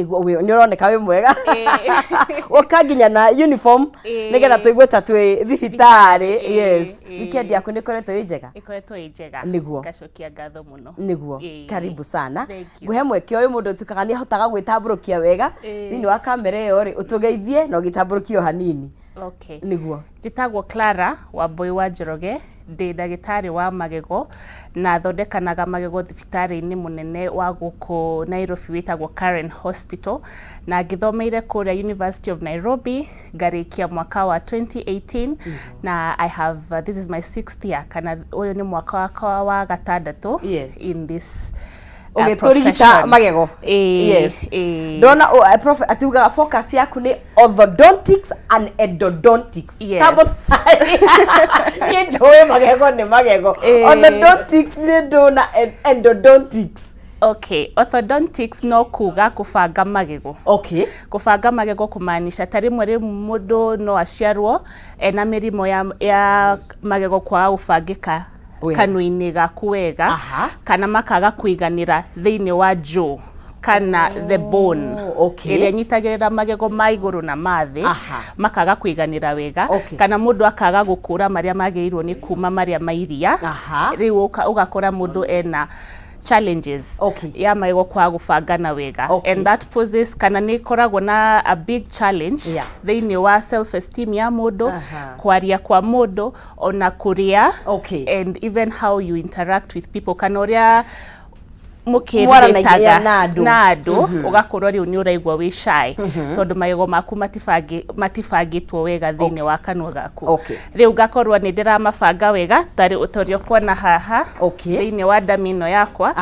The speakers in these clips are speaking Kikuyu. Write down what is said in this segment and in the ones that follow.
Nĩguo nĩ ũroneka wĩ mwega. Ũka nginya na uniform nĩgetha tũigue ta twĩ thibitarĩ. Yes. Weekend yaku nĩ ĩkoretwo ĩ njega? Ĩkoretwo ĩ njega. Nĩguo. Ngacokia ngatho mũno. Nĩguo. Karibu sana. Thank you. Ngũhe mweke ũyũ, mũndũ ũtuĩkaga nĩ ahotaga gwĩtambũrũkia wega thĩinĩ wa kamera ĩyo rĩ, ũtũgeithie na ũgĩtambũrũkie o hanini. Okay. Nĩguo. Njĩtagwo Clara Wambui wa Njoroge, ndĩ ndagĩtarĩ wa magego na thondekanaga magego thibitarĩ-inĩ mũnene wa gũkũ Nairobi wĩtagwo Karen Hospital, na ngĩthomeire kũrĩa University of Nairobi ngarĩkia mwaka wa 2018, na I have this is my sixth year, kana ũyũ nĩ mwaka wakwa wa gatandatũ in this ũgĩtũrigita profession. Magego. Ĩĩ, Yes. ĩĩ. Ndona prof atiugaga focus yaku nĩ orthodontics and endodontics. Yes. Tambo niĩ njũĩ magego nĩ magego. Orthodontics nĩ ndũna endodontics. Okay, orthodontics no kuga kũbanga magego. Kũbanga magego kũmaanisha ta rĩmwe rĩmwe mũndũ no aciarwo ena mĩrimũ ya magego kwaga gũbangĩka Wega. Kanua-inĩ gaku wega, kana makaga kũiganĩra thĩinĩ wa jaw kana the bone ĩrĩa ĩnyitagĩrĩra magego ma igũrũ na ma thĩ, makaga kũiganĩra wega, kana mũndũ akaga gũkũra marĩa magĩrĩirwo nĩ kuma marĩa ma iria. Rĩu ũgakora mũndũ ena challenges ya magego kwaga gũbangana wega, and that poses, kana nĩ ĩkoragwo na a big challenge thĩinĩ wa self esteem ya mũndũ, kwaria kwa mũndũ, ona kũrĩa, and even how you interact with people, kana ũrĩa Mwaranagia mũkĩrĩtaga na andũ. Na andũ, ũgakorwo rĩu nĩ ũraigua wĩ shy tondũ magego maku matibangĩtwo wega thĩinĩ wa kanua gaku. Rĩu ngakorwo nĩ ndĩramabanga wega ta ũrĩa ũkuona haha thĩinĩ wa ndami ĩno yakwa.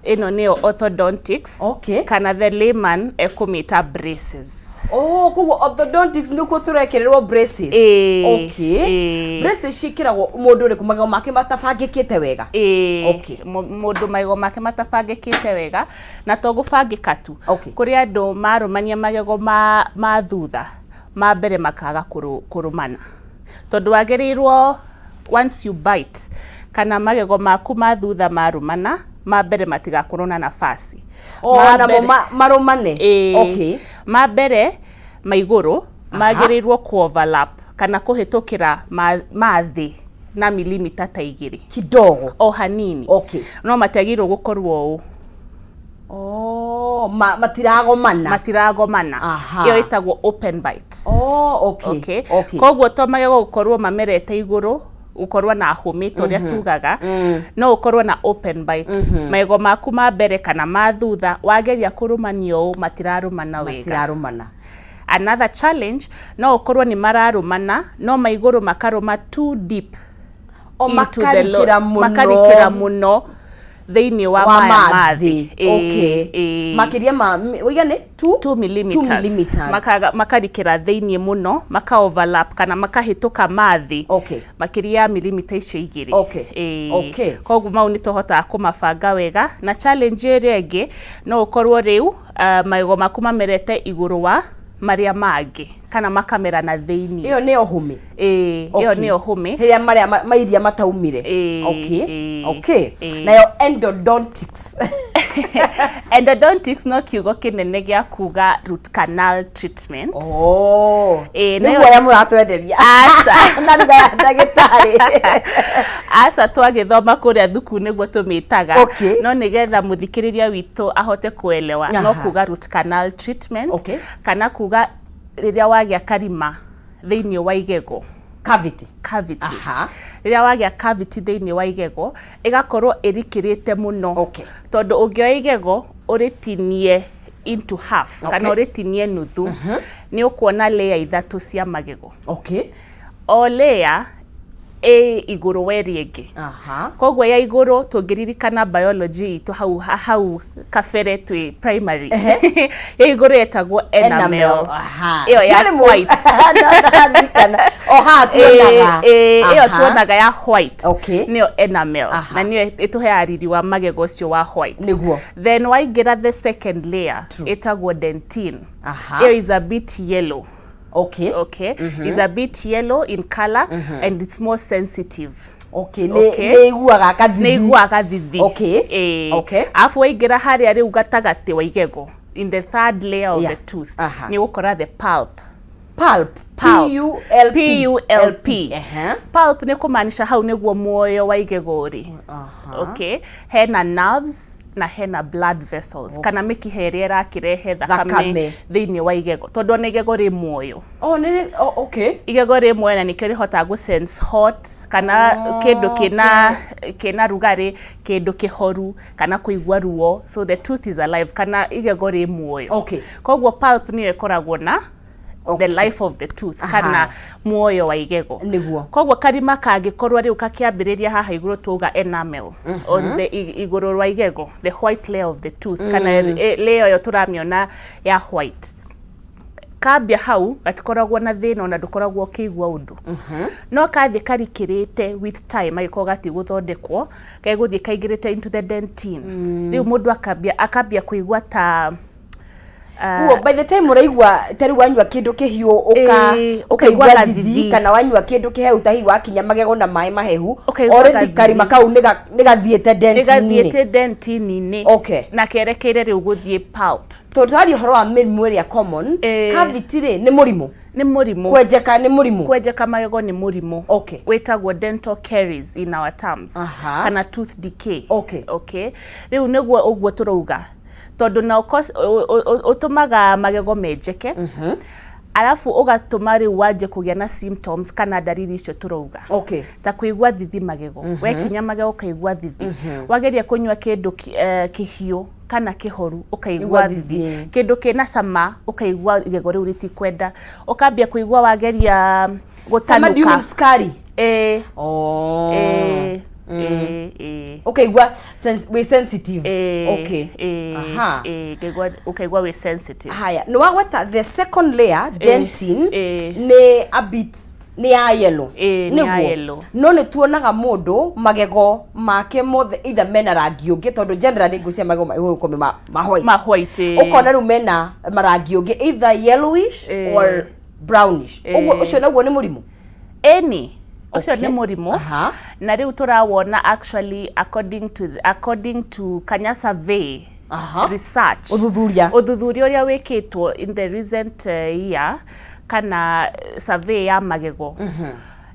Ĩno nĩyo orthodontics, kana the layman ekũmĩta braces. Oh, koguo orthodontics nĩkuo tũrekĩrĩrwo braces? Ĩĩ. Okay. Ĩĩ. Braces ciĩkĩragwo mũndũ ũrĩkũ magego make matabangĩkĩte wega? Ĩĩ. Okay. Mũndũ magego make matabangĩkĩte wega, na to gũbangĩka tu. Kũrĩ andũ marũmania magego ma thutha, ma mbere makaga kũrũmana, tondũ wagĩrĩirwo once you bite, kana magego maku ma thutha marũmana, ma mbere matigakorwo na nafasi. O Ma namo marũmane. Ĩĩ. Ma mbere ma igũrũ magĩrĩirwo ku overlap kana kũhĩtũkĩra ma thĩ na milimita ta 2. Kidogo. O hanini. No matiagĩrĩirwo gũkorwo ũũ. Oh, matiragomana. Matiragomana. Ĩyo ĩtagwo open bite. Oh, okay. Okay. Koguo to magego gũkorwo mamerete igũrũ, gũkorwo na hũmĩ ta ũrĩa tugaga, no ũkorwo na open bite, magego maku ma mbere kana ma thutha wageria kũrũmania ũũ, matirarũmana wega. Matirarũmana. Another challenge, no ũkorwo nĩ mararũmana no ma igũrũ makarũma too deep O into the makarikĩra mũno. Makarikĩra mũno thĩinĩ wa wa maya mathĩ. Mathĩ. Ĩĩ. Makĩria ma ũigane 2 2 millimeters. 2 millimeters. Makarikĩra thĩinĩ mũno, maka overlap kana makahĩtũka mathĩ makĩria ya milimita icio 2. Ĩĩ. Koguo mau nĩ tũhotaga kũmabanga wega. Na challenge ĩrĩa ĩngĩ, no ũkorwo rĩu magego maku mamerete igũrũ wa marĩa mangĩ kana makamera na thĩinĩ. Ĩyo nĩyo hũmĩ? Ĩĩ, ĩyo nĩyo hũmĩ. Rĩrĩa marĩa mairia mataumire. Ĩĩ, ĩĩ. Ĩĩ. Nayo endodontics? Endodontics no kiugo kĩnene gĩa kuga root canal treatment. Oh. Ĩĩ, nĩguo nayo arĩa mũratwenderia Aca. Na ruga ya ndagĩtarĩ. Aca, twagĩthoma kũrĩa thukuru nĩguo tũmĩtaga. No nĩgetha mũthikĩrĩria witũ ahote kuelewa, no kuga root canal treatment, kana kuga rĩrĩa wagĩa karima thĩinĩ wa igego. Cavity. Cavity. Rĩrĩa wagĩa cavity thĩinĩ wa igego, ĩgakorwo ĩrikĩrĩte mũno, tondũ ũngĩoya igego ũrĩtinie into half kana ũrĩtinie nuthu, nĩ ũkuona layer ithatũ cia magego. O layer ĩ igũrũ wa ĩrĩa ĩngĩ. Koguo ya igũrũ, tũngĩririkana biology itũ hau kabere twĩ primary, ya igũrũ yetagwo enamel. Ĩyo ya Tiarĩ white. Ndaririkana. O haha tuonaga. Ĩĩ, ĩyo tuonaga ya white nĩyo enamel, na nĩyo ĩtũheaga riri wa magego ũcio wa white. Then waingĩra the second layer, ĩtagwo dentine. Ĩyo is a bit yellow. Okay, is a bit yellow in color and it's more sensitive. Nĩ nĩ iguaga kathithi. Nĩ iguaga thithi. Ĩĩ. Arabu waingĩra harĩa rĩu gatagatĩ wa igego, In the third layer of the tooth nĩ ũgũkora the pulp. Pulp. Pulp. P-U-L-P. P-U-L-P. Ehe. Pulp nĩ kũmaanisha hau nĩguo muoyo wa igego ũrĩ. Okay, hena nerves na hena blood vessels kana mĩkiha ĩrĩa ĩrakĩrehe thakame Thakame. thĩinĩ wa igego, tondũ ona igego rĩ muoyo. Oh, nĩ oh, okay. Igego rĩ muoyo na nĩkĩo rĩhotaga gũ sense hot kana kĩndũ kĩna rugarĩ, kĩndũ kĩhoru, kana kũigua ruo. So the tooth is alive, kana igego rĩ muoyo. Koguo pulp nĩyo ĩkoragwo na the life of the tooth kana muoyo wa igego. Koguo karima kangĩkorwo rĩu kakĩambĩrĩria haha igũrũ, twauga enamel on the igũrũ rwa igego, the white layer of the tooth, kana layer ĩyo tũramĩona ya white, kambia hau gatikoragwo na thĩna, ona ndũkoragwo ũkĩigua ũndũ. No kathiĩ karikĩrĩte with time, agĩkorwo gatigũthondekwo, gegũthiĩ kaingĩrĩte into the dentine. Rĩu mũndũ akambia kũigua ta Guo by the time ũraigua ta rĩu wanyua kĩndũ kĩhiũ ũka Ĩĩ, ũkaigua ũkaigua thithi, gathithi. Kana wanyua kĩndũ kĩhehu, ta hihi wakinya magego na maĩ mahehu, Ũkaigua already gathithi. Karima kau nĩ gathiĩte dentine-inĩ. Nĩgathiĩte dentine-inĩ na kerekeire rĩu gũthiĩ pulp. Tondũ twaria ũhoro wa mĩrimũ ĩrĩa common, cavity rĩ, nĩ mũrimũ? Nĩ mũrimũ. Kwenjeka nĩ mũrimũ? Kwenjeka magego nĩ mũrimũ wĩtagwo dental caries in our terms, kana tooth decay. Okay, rĩu nĩguo ũguo tũrauga, tondũ na ũtũmaga magego menjeke, arabu ũgatũma rĩu wanjie kũgĩa na symptoms kana ndariri icio tũrauga, ta kũigua thithi magego. Wekinya magego ũkaigua thithi, wageria kũnyua kĩndũ kĩhiũ kana kĩhoru ũkaigua Igua thithi, thithi. Kĩndũ kĩna cama ũkaigua igego rĩu rĩtikwenda, ũkambia kũigua wageria Cama, do you mean gũtanuka. Sukari? Ĩĩ. Oh. Ĩĩ. Ũkaigua wĩ sensitive. Ĩĩ. Okay. Ĩĩ. Aha. Ĩĩ, ũkaigua wĩ sensitive. Haya, nĩ wagweta the second layer, dentine, nĩ a bit nĩ ya yellow. Ĩĩ, nĩ ya Nĩguo? Yellow. No nĩ tuonaga mũndũ magego make mothe either mena rangi ũngĩ, tondũ generally ngwĩciria magego ma igũrũ kũme ma white. Ma white, ĩĩ. Ũkona rĩu mena marangi ũngĩ, either yellowish or brownish. Ũguo ũcio naguo nĩ mũrimũ? Ĩni, ũcio nĩ mũrimũ. Na rĩu tũrawona actually according to Kanya survey research, Ũthuthuria. Ũthuthuria ũrĩa wĩkĩtwo in the recent year, kana survey ya magego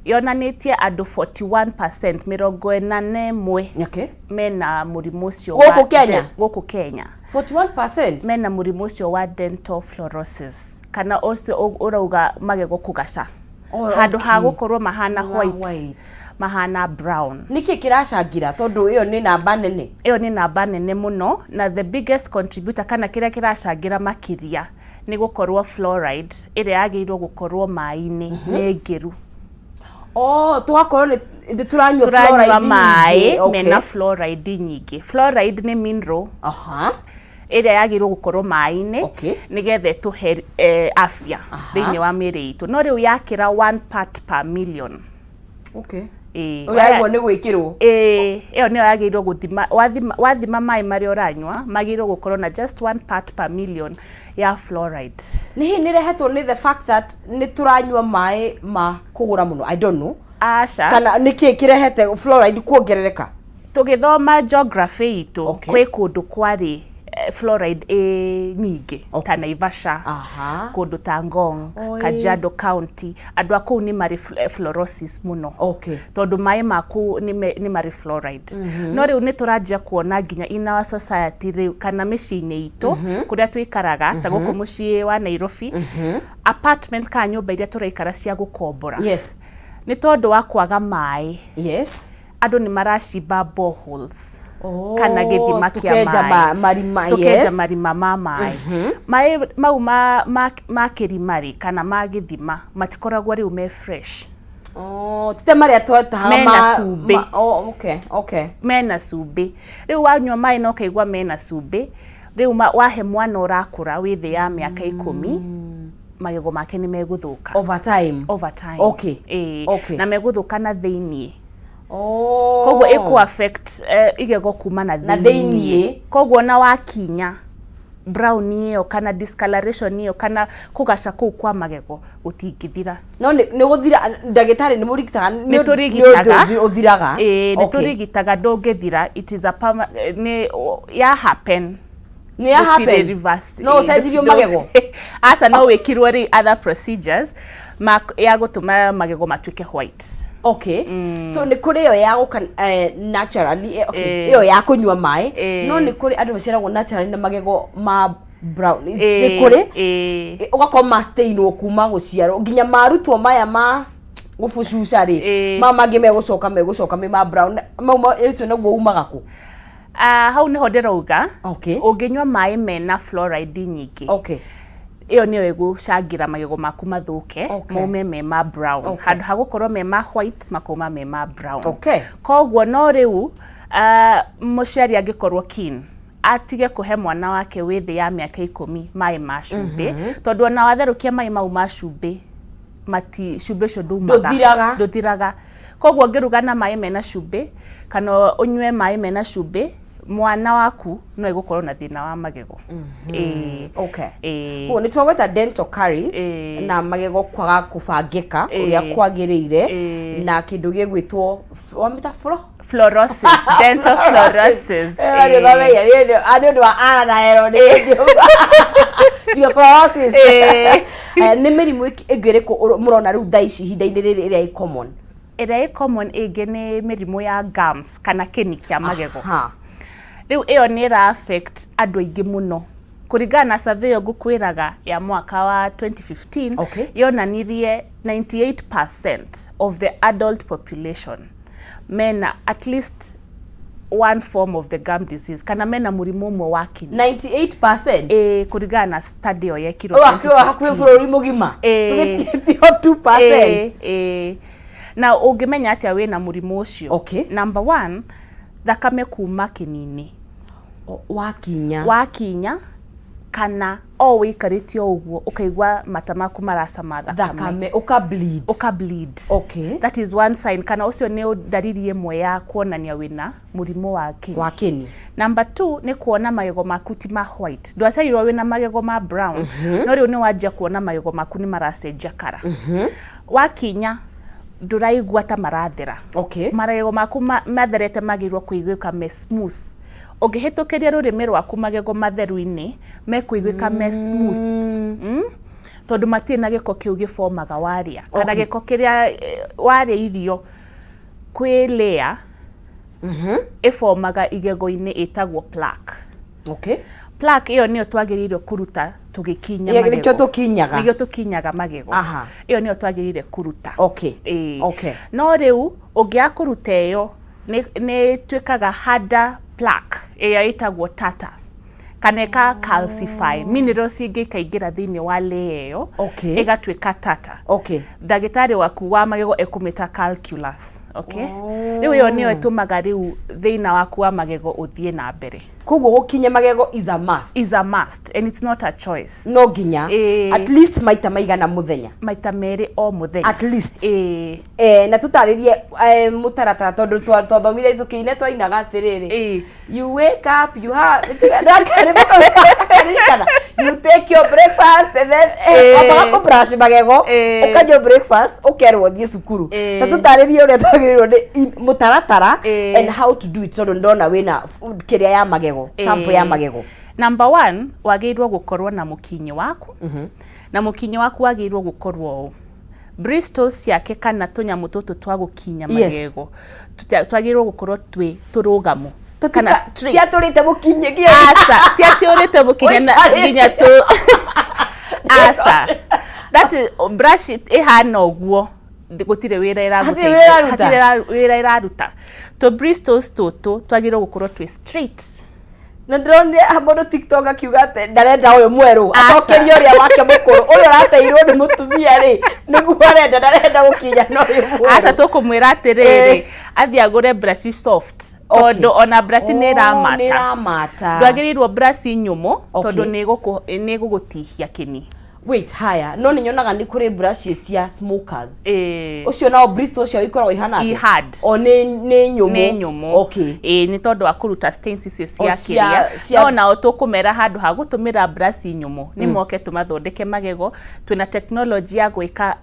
yonanĩtie andũ 41%, 41, mena mũrimũ ũcio Gũkũ Kenya? Gũkũ Kenya. 41%? Mena mũrimũ ũcio wa dental fluorosis, kana ũcio ũrauga magego kũgaca, handũ ha gũkorwo mahana Ma white, white. Mahana brown. Nĩkĩ kĩracangĩra, tondũ ĩyo nĩ namba nene? Ĩyo nĩ namba nene mũno, na the biggest contributor kana kĩrĩa kĩracangĩra makĩria nĩ gũkorwo fluoride ĩrĩa yagĩrĩirwo gũkorwo maĩ-inĩ nĩ ngĩru. Oh, tũgakorwo nĩ tũranyua Tũranyua fluoride nyingĩ. Maĩ mena fluoride nyingĩ. Fluoride nĩ mineral ĩrĩa yagĩrĩirwo gũkorwo maĩ-inĩ nĩgetha ĩtũhe afya thĩinĩ wa mĩĩrĩ itũ, no rĩu yakĩra one part per million. Ĩĩ. Ũragwo nĩ gwĩkĩrwo. Ĩĩ, ĩyo nĩyo yagĩrĩirwo gũthima. Wathima maĩ marĩa ũranyua, magĩrĩirwo gũkorwo na just one part per million ya fluoride. Nĩ hihi nĩ rehetwo nĩ the fact that nĩ tũranyua maĩ ma kũgũra mũno? I don't know. Aca. Kana nĩ kĩ kĩrehete fluoride kuongerereka? Tũgĩthoma geography itũ, kwĩ kũndũ kwarĩ fluoride ĩ nyingĩ, ta Naivasha, kũndũ ta Ngong, Oi. Kajiado County. Andũ a kũu nĩ marĩ fluorosis mũno, tondũ maĩ ma kũu nĩ marĩ fluoride. No rĩu nĩ tũranjia kuona nginya in our society rĩu, kana mĩciĩ-inĩ itũ kũrĩa tũikaraga, ta gũkũ mũciĩ wa Nairobi, apartment kana nyũmba iria tũraikara cia gũkombora, nĩ tondũ wa kwaga maĩ, andũ nĩ maracimba boreholes Oh, kana gĩthima kĩa tũkenja maĩ. Marima. Tũkenja marima ma maĩ. Maĩ mau ma kĩrima rĩ, kana ma gĩthima, matikoragwo rĩu me fresh. Oh, tite marĩa twatahaga Mena cumbĩ. Oh, okay. Mena cumbĩ. Rĩu wanyua maĩ na ũkaigua mena cumbĩ, rĩu wahe mwana ũrakũra wĩ thĩ ya mĩaka 10, magego make nĩ megũthũka. Over time. Over time. Ĩĩ. Na megũthũka na thĩiniĩ. Koguo ĩkũ affect igego kuma na Na thĩiniĩ. Thĩiniĩ. Koguo na wakinya brown ĩyo kana discoloration ĩyo kana kũgaca kũu kwa magego gũtingĩthira. No nĩ gũthira, ndagĩtarĩ, nĩ mũrigitaga? Nĩ tũrigitaga. Nĩ ũthiraga? Ĩĩ, nĩ tũrigitaga. Ndũngĩthira. It is a nĩ ya happen. Nĩ ya Gũtirĩ happen? reverse. No ũcenjirio magego? Aca, no wĩkirwo rĩ other procedures ya gũtũma magego matuĩke white. Okay, so nĩ kũrĩ ĩyo ya gũka naturally, okay, ĩyo ya kũnyua maĩ. No nĩ kũrĩ andũ maciaragwo naturally na magego ma brown? Nĩ kũrĩ? Ĩĩ. Ũgakorwo ma stainwo kuma gũciarwo nginya marutwo maya ma gũbucuca rĩ, ma mangĩ megũcoka me ma brown mau ũcio naguo umaga kũ? Ah, hau nĩho ndĩrauga. Ũngĩnyua maĩ mena fluoride nyingĩ, ĩyo nĩyo ĩgũcangĩra magego maku mathũke, maume me ma brown. Handũ ha gũkorwo me ma white, makauma me ma brown. Koguo no rĩu mũciari angĩkorwo keen atige kũhe mwana wake wĩ thĩ ya mĩaka 10 maĩ ma cumbĩ, tondũ ona watherũkia maĩ mau ma cumbĩ, mati cumbĩ ũcio ndumaga. Ndũthiraga. Ndũthiraga. Koguo ũngĩruga na maĩ mena cumbĩ kana ũnyue maĩ mena cumbĩ, mwana waku no egũkorwo na thĩna wa magego. Ĩĩ. Ĩĩ. Koguo nĩ twagweta dental caries na magego kwaga kũbangĩka ũrĩa kwagĩrĩire, na kĩndũ gĩgwĩtwo wamĩta flo Fluorosis, dental fluorosis. Nĩ ũndũ wa R na L nĩ tuge fluorosis. Nĩ mĩrimũ ĩngĩ ĩrĩkũ mũrona rĩu thaa ici ihinda-inĩ rĩrĩ ĩrĩa ĩ common? Ĩrĩa ĩ common ĩngĩ nĩ mĩrimũ ya gums kana kĩni kĩa magego. Rĩu ĩyo nĩ ĩra affect andũ aingĩ mũno. Kũringana na survey ĩyo ngũkwĩraga ya mwaka wa 2015, yonanirie 98% of the adult population mena at least one form of the gum disease kana mena mũrimũ ũmwe wa kĩni. 98%? Ĩĩ, kũringana na study ĩyo yekirwo Ũgakiwa hakuhĩ 2015. bũrũri mũgima. Tũgĩtigĩtio 2%. Ĩĩ. Na ũngĩmenya atĩa wĩna mũrimũ ũcio? Number one, thakame kuma kĩni-inĩ. Wakinya. Wakinya kana o wĩikarĩte o ũguo ũkaigua mata maku maracama thakame. Thakame, ũka bleed. Ũka bleed. That is one sign, kana ũcio nĩ ndariri ĩmwe ya kuonania wĩna mũrimũ wa kĩni. Wa kĩni. Number two nĩ kuona magego maku ti ma white. Ndwaciarirwo wĩna magego ma brown, no rĩu nĩ wanjia kuona magego maku nĩ maracenjia kara. Wakinya ndũraigua ta marathera. Magego maku matherete magĩrĩirwo kũiguĩka me smooth. Ũngĩhĩtũkĩria rũrĩmĩ rwaku magego matheru-inĩ, mekũiguĩka me smooth. Tondũ matirĩ na gĩko kĩu gĩbomaga warĩa, kana gĩko kĩrĩa warĩa irio kwĩ layer ĩbomaga igego-inĩ ĩtagwo plaque. Plaque ĩyo nĩyo twagĩrĩirwo kũruta tũgĩkinya Nĩkĩo magego. tũkinyaga. Nĩkĩo tũkinyaga magego. Ĩyo nĩyo twagĩrĩire kũruta. Ĩĩ. No rĩu ũngĩaga kũruta ĩyo, nĩ ĩtuĩkaga harder plaque ĩrĩa ĩtagwo tartar kana ĩka calcify, minerals ingĩ ikaingĩra thĩinĩ wa layer ĩyo, ĩgatuĩka tartar. Ndagĩtarĩ waku wa magego ekũmĩta calculus. Okay? Rĩu ĩyo nĩyo ĩtũmaga rĩu thĩna waku wa magego ũthiĩ na mbere. Koguo gũkinya magego is a must. Is a must and it's not a choice. No nginya. At least maita maigana mũthenya? Maita merĩ o mũthenya. At least. Ĩĩ. Na tũtarĩrie mũtaratara, tondũ twathomire tũkĩine twainaga atĩrĩrĩ, you wake up, you have ririkana, you take your breakfast and then wambaga kũ brush magego, ũkanyua breakfast, ũkerwo ũthiĩ cukuru. Ta tũtarĩrie ũrĩa twagĩrĩirwo nĩ mũtaratara and how to do it, tondũ ndona wĩna kĩrĩa ya magego, sample ya magego. Number one, wagĩrĩirwo gũkorwo na mũkinyi waku, na mũkinyi waku wagĩrĩirwo gũkorwo ũũ bristles ciake kana tũnyamũ tũtũ twa gũkinya magego twagĩrĩirwo gũkorwo twĩ tũrũgamu kana straight. Tiatũrĩte mũkinyi? Aca, ti atĩ ũrĩte mũkinya na Ũikarĩte. nginya tũ, aca. That is, brush ĩhana ũguo gũtirĩ wĩra Hatirĩ wĩra ĩraruta. Hatirĩ wĩra ĩraruta. Tũ bristles tũtũ twagĩrĩirwo gũkorwo twĩ straight. Na ndĩronire mũndũ TikTok akiuga atĩ ndarenda ũyũ mwerũ. Aca. Acokerie ũrĩa wake mũkũrũ, ũrĩa ũrateirwo nĩ mũtumia rĩ, nĩguo arenda, ndarenda gũkinya na ũyũ Aca, mwerũ. tũkũmwĩra atĩrĩrĩ, athiĩ agũre brush soft, tondũ ona brush nĩ Oh, ĩramata. nĩ ĩramata. Ndwagĩrĩirwo brush nyũmũ, tondũ nĩ ĩgũgũtihia kĩni. Wait, haya, no nĩ nyonaga nĩ kũrĩ brushes cia smokers. Ĩĩ. Ũcio nao bristles ciao ikoragwo ihana I atĩa? hard. O nĩ nyũmũ? Nĩ nyũmũ. Ĩĩ, nĩ tondũ wa kũruta stains icio cia O, kĩrĩa. No nao tũkũmera handũ ha gũtũmĩra brush nyũmũ, nĩ moke tũmathondeke magego. Twĩna technology ya gwĩka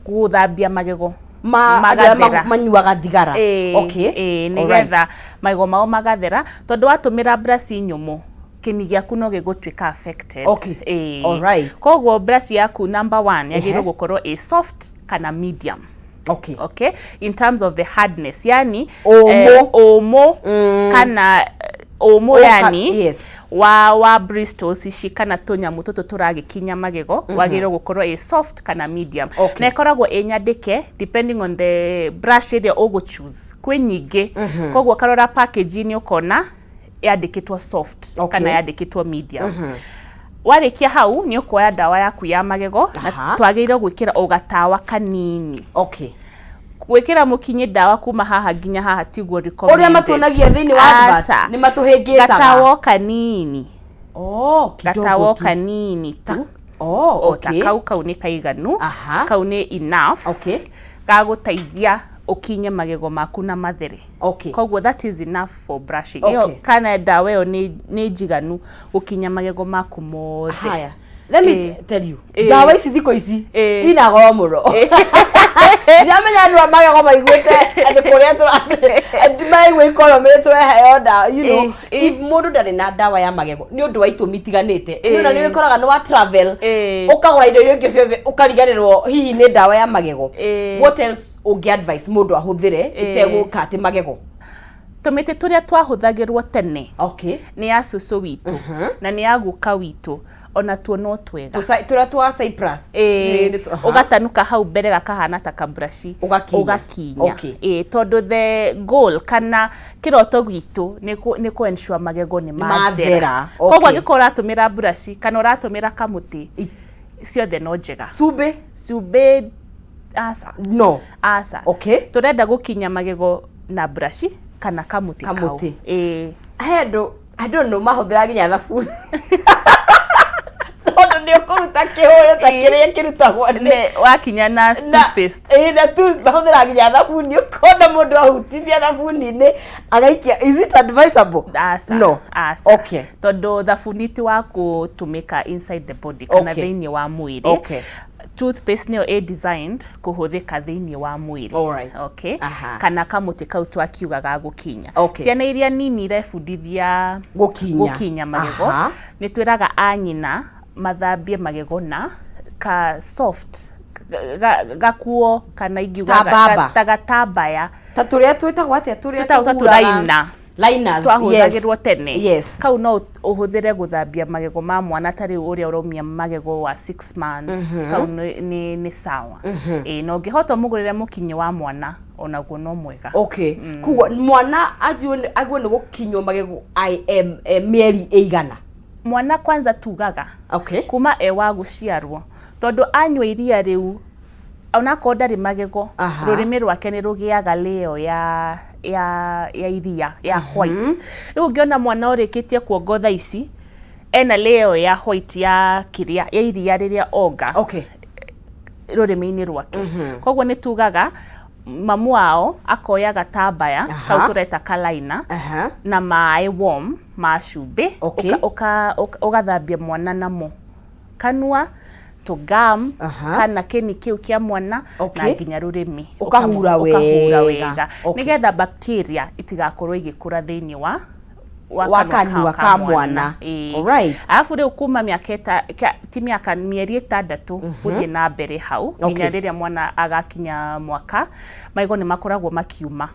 gũthambia magego Ma andũ arĩa magathera. manyuaga thigara. Ĩĩ, ĩĩ, nĩgetha magego mao magathera, tondũ watũmĩra brush nyũmũ Kĩni gĩaku no gĩgũtuĩka affected. Ĩĩ. Koguo brush yaku number one yagĩrĩirwo gũkorwo ĩ soft kana medium. Okay, in terms of the hardness, yani Ũmũ. Ũmũ kana ũmũ, yani wa bristles ici kana tũnyamũ tũtũ tũragĩkinya magego, wagĩrĩirwo gũkorwo ĩ soft kana medium. Na ĩkoragwo ĩ nyandĩke depending on the brush ĩrĩa ũgũ choose. Kwĩ nyingĩ, koguo karora package-inĩ ũkona yandĩkĩtwo soft kana yandĩkĩtwo medium. Warĩkia hau, nĩ ũkuoya ndawa yaku ya magego na twagĩrĩirwo gwĩkĩra o gatawa kanini. Gwĩkĩra mũkinyi ndawa kuma haha nginya haha tiguo Ũrĩa recommended. matuonagia thĩinĩ wa advert Aca. nĩ matũhĩngĩcaga. Gatawa o kanini. Oh, kidogo Gatawa o tu. kanini tu. O ta kau nĩ kaiganu. Kau nĩ enough gagũteithia ũkinye magego maku na mathere. Koguo that is enough for brushing. Ĩyo kana ndawa ĩyo nĩ njiganu gũkinya magego maku mothe. Haya, let me tell you, ndawa ici thikũ ici ina goro mũno. Ndiramenya andũ a magego maiguĩte atĩ kũrĩa maigua economy tũraheo ndawa. If mũndũ ndarĩ na ndawa ya magego nĩ ũndũ wa itũmi itiganĩte, nĩ ona nĩ wĩkoraga nĩ wa travel, ũkagũra indo iria ingĩ ciothe, ũkariganĩrwo hihi nĩ ndawa ya magego. What else ũngĩ advice mũndũ ahũthĩre ĩtegũka atĩ magego? Tũmĩtĩ tũrĩa twahũthagĩrwo tene nĩ ya cũcũ witũ na nĩ ya guka witũ, ona tuo no twega. Tũrĩa twa Cyprus? Ĩĩ, ũgatanuka hau mbere gakahana ta kaburaci. Ũgakinya. Ũgakinya. Ĩĩ, tondũ the goal kana kĩroto gitũ nĩ kũ ensure magego nĩ mathera. Mathera. Koguo angĩkorwo ũratũmĩra buraci kana ũratũmĩra kamũtĩ, ciothe no njega. Cumbĩ? Cumbĩ aca. No. Aca. Tũrenda gũkinya magego na buraci kana kamũtĩ kau. Kamũtĩ. Ĩĩ. He andũ, I don't know, mahũthĩra nginya thabuni, tondũ nĩ ũkũruta kĩhũyũ ta kĩrĩa kĩrutagwo nĩ Wakinya na toothpaste. Ĩĩ, na tu mahũthĩra nginya thabuni, ũkona mũndũ ahutithia thabuni-inĩ agaikia. Is it advisable? Aca. No. Aca. Tondũ thabuni ti wa gũtũmĩka inside the body kana thĩinĩ wa mwĩrĩ. Toothpaste nĩyo ĩ designed kũhũthĩka thĩinĩ wa mwĩrĩ. Okay. Kana kamũtĩ kau twakiuga ga gũkinya. Ciana iria nini irebundithia gũkinya gũkinya magego, nĩ twĩraga a nyina mathambie magego na ka soft gakuo kana ingiuga Ta mbamba. ta gatambaya. Ta tũrĩa twĩtagwo atĩa, tũrĩa Twĩtagwo ta tũhuraga? tũraina. Liners. Twahũthagĩrwo tene. Kau no ũhũthĩre gũthambia magego ma mwana, ta rĩu ũrĩa ũraumia magego wa 6 months, kau nĩ sawa. Ĩĩ, na ũngĩhota ũmũgũrĩre mũkinyi wa mwana, onaguo no mwega. Okay, koguo mwana anjio nĩ gũkinywo magego im mĩeri ĩigana? Mwana kwanza tugaga kuma e wa gũciarwo, tondũ anyua iria rĩu, onakorwo ndarĩ magego, rũrĩmĩ rwake nĩ rũgĩaga lĩo ya iria ya white. Rĩu ũngĩona mwana ũrĩkĩtie kuongo thaa ici ena lĩo ya white ya kĩrĩa ya iria rĩrĩa onga rũrĩmĩ-inĩ rwake. Koguo nĩ tugaga mamu wao akoya gatambaya kau tũreta kalaina na maĩ warm ma cumbĩ, ũgathambia mwana namo kanua, tũgam kana kĩni kĩu kĩa mwana na nginya rũrĩmĩ. Ũkahura Ũkahura wega. Wega, nĩgetha bacteria itigakorwo igĩkũra thĩinĩ wa Wa kanua ka mwana. Ĩĩ. Arabu rĩu kuma mĩaka ti mĩaka, mĩeri 6 gũthiĩ na mbere hau nginya rĩrĩa mwana agakinya mwaka, magego nĩ makoragwo makiuma.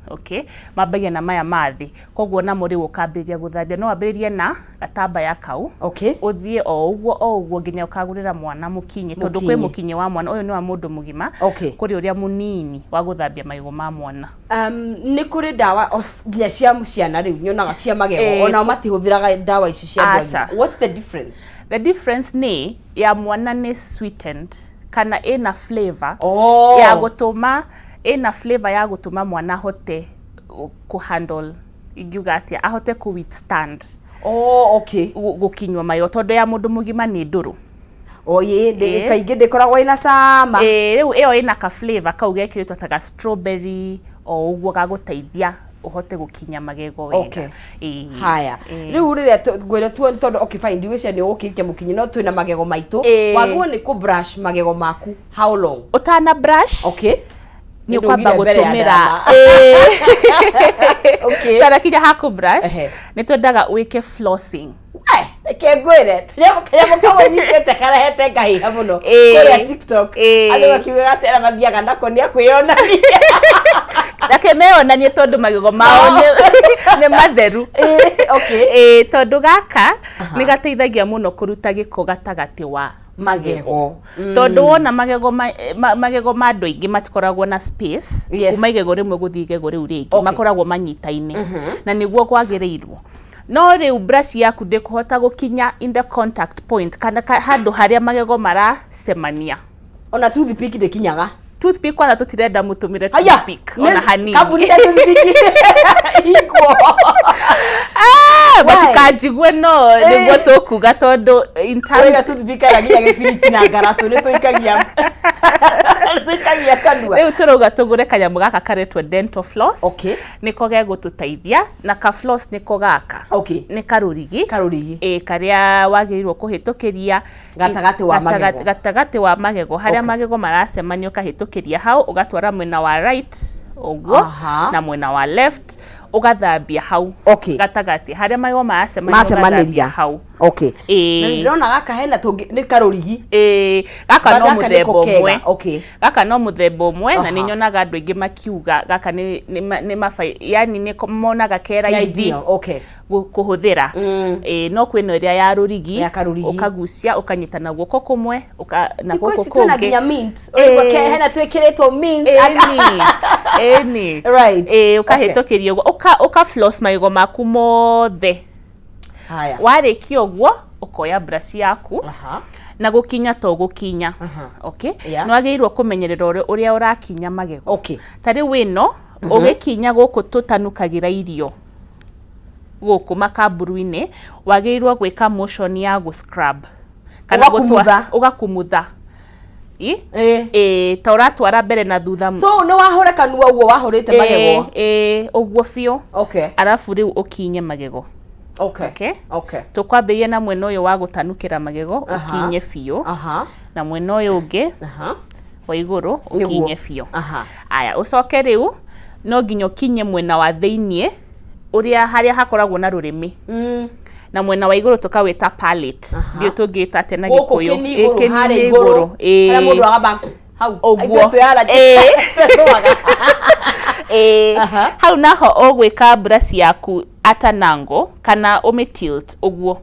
Okay, mambagia na maya mathĩ, koguo namo rĩu ũkambĩrĩria gũthambia, no wambĩrĩrie na gatambaya kau, ũthiĩ o ũguo o ũguo nginya ũkagũrĩra mwana mũkinyi, tondũ kwĩ Mũkinyi. Mũkinyi wa mwana ũyũ nĩ wa mũndũ mũgima. Kũrĩ ũrĩa mũnini wa gũthambia magego ma mwana. Nĩ kũrĩ ndawa nginya cia ciana rĩu nyonaga cia magego, onao matihũthĩraga ndawa ici cia andũ Aca. agima. What's the difference? The difference nĩ ya mwana nĩ sweetened kana ĩna flavor ya gũtũma, ĩna flavor ya gũtũma mwana ahote kũ handle, ingiuga atĩa, ahote kũ withstand gũkinywo magego, tondũ ya mũndũ mũgima nĩ ndũrũ. Oh, ĩ kaingĩ ndĩkoragwo ĩna cama. Ĩĩ, rĩu ĩyo ĩna ka flavor kau gekĩrĩtwo ta ga strawberry o ũguo, gagũteithia ũhote gũkinya magego wega. Ĩĩ. Haya. Rĩu rĩrĩa ngwĩre tuone, tondũ okay fine, ndigwĩciria nĩ ũgũkĩrikia mũkinyi, no twĩna magego maitũ. Wagĩrĩirwo nĩ kũ brush magego maku how long? Ũtana brush, nĩ ũkwamba Nĩ ndugire mbere ya gũtũmĩra ndarama. Tarakinya haku brush, nĩ twendaga wĩke flossing. Reke ngwĩre, kanyamũ kamwe nyitĩte karehete ngahiha mũno kũrĩa TikTok. Andũ makiugaga atĩ arĩa mathiaga nako nĩ a kwĩyonania. Reke meyonanie tondũ magego mao nĩ matheru. Okay. Tondũ gaka nĩ gateithagia mũno kũruta gĩko gatagatĩ wa magego. Tondũ wona magego magego ma andũ aingĩ matikoragwo na space kuma igego rĩmwe gũthiĩ igego rĩu rĩngĩ, makoragwo manyitaine na nĩguo kwagĩrĩirwo. No rĩu brush yaku ndĩkũhota gũkinya in the contact point kana handũ harĩa magego maracemania. Ona toothpick ndĩkinyaga. Toothpick kwanza tũtirenda mũtũmĩre toothpick ona hanini. Kambuni cia toothpick ihingwo. Matikanjigue no nĩguo tũkuga tondũ in terms Wĩga toothpick aya nginya gĩbiriti na ngaracũ nĩ tũikagia tũikagia kanua. Rĩu tũrauga tũgũre kanyamũ gaka karetwo dental floss. Nĩko gegũtũteithia na ka floss nĩko gaka. Nĩ karũrigi. Karũrigi. Ĩĩ, karĩa wagĩrĩirwo kũhĩtũkĩria gatagatĩ wa magego. Gatagatĩ wa magego harĩa magego maracemania ũkahĩtũkĩria hau ũgatwara mwena wa right ũguo na mwena wa left ũgathambia hau gatagatĩ harĩa magego maracemania ũgathambia hau. Okay. Na ndĩrona gaka hena tũngĩ nĩ karũrigi. Ĩĩ, gaka no mũthemba ũmwe. Gaka no mũthemba ũmwe na nĩ nyonaga andũ aingĩ makiuga gaka nĩ nĩ mabai yani nĩ monaga ke raithi kũhũthĩra. Ĩĩ, no kwĩna ĩrĩa ya rũrigi ũkagucia ũkanyita na guoko kũmwe na guoko kũngĩ. Twĩna nginya mint. Ũraigua hena twĩkĩrĩtwo mint. Ĩni. Ĩni. Right. Ĩĩ, ũkahĩtũkĩria ũguo ũka floss magego maku mothe. Haya. Warĩkia ũguo ũkoya brush yaku na gũkinya to gũkinya. Okay? Yeah. Nĩ wagĩrĩirwo kũmenyerera ũrĩa ũrakinya magego. Okay. Ta rĩu ĩno ũgĩkinya gũkũ tũtanukagĩra irio gũkũ makamburu-inĩ wagĩrĩirwo gwĩka motion ya gũ scrub kana gũtwa ũgakumutha. Ĩ ta ũratwara mbere na thutha. So nĩ wahũre kanua ũguo wahũrĩte magego. Ĩ ũguo biũ. Okay. Arabu rĩu ũkinye magego. Okay. Okay. Okay. Tũkwambĩrĩria na mwena ũyũ wa gũtanukĩra magego ũkinye biũ. Na mwena ũyũ ũngĩ wa igũrũ ũkinye biũ. Aya ũcoke rĩu no nginya ũkinye mwena wa thĩiniĩ ũrĩa harĩa hakoragwo na rũrĩmĩ. Na mwena wa igũrũ tũkawĩta palate. Ndiũĩ tũngĩta atĩa na Gĩkũyũ. Kĩni igũrũ. Harĩa mũndũ agamba hau. Ũguo. Hau naho ũgwĩka brush yaku at an angle kana ũmĩ tilt ũguo.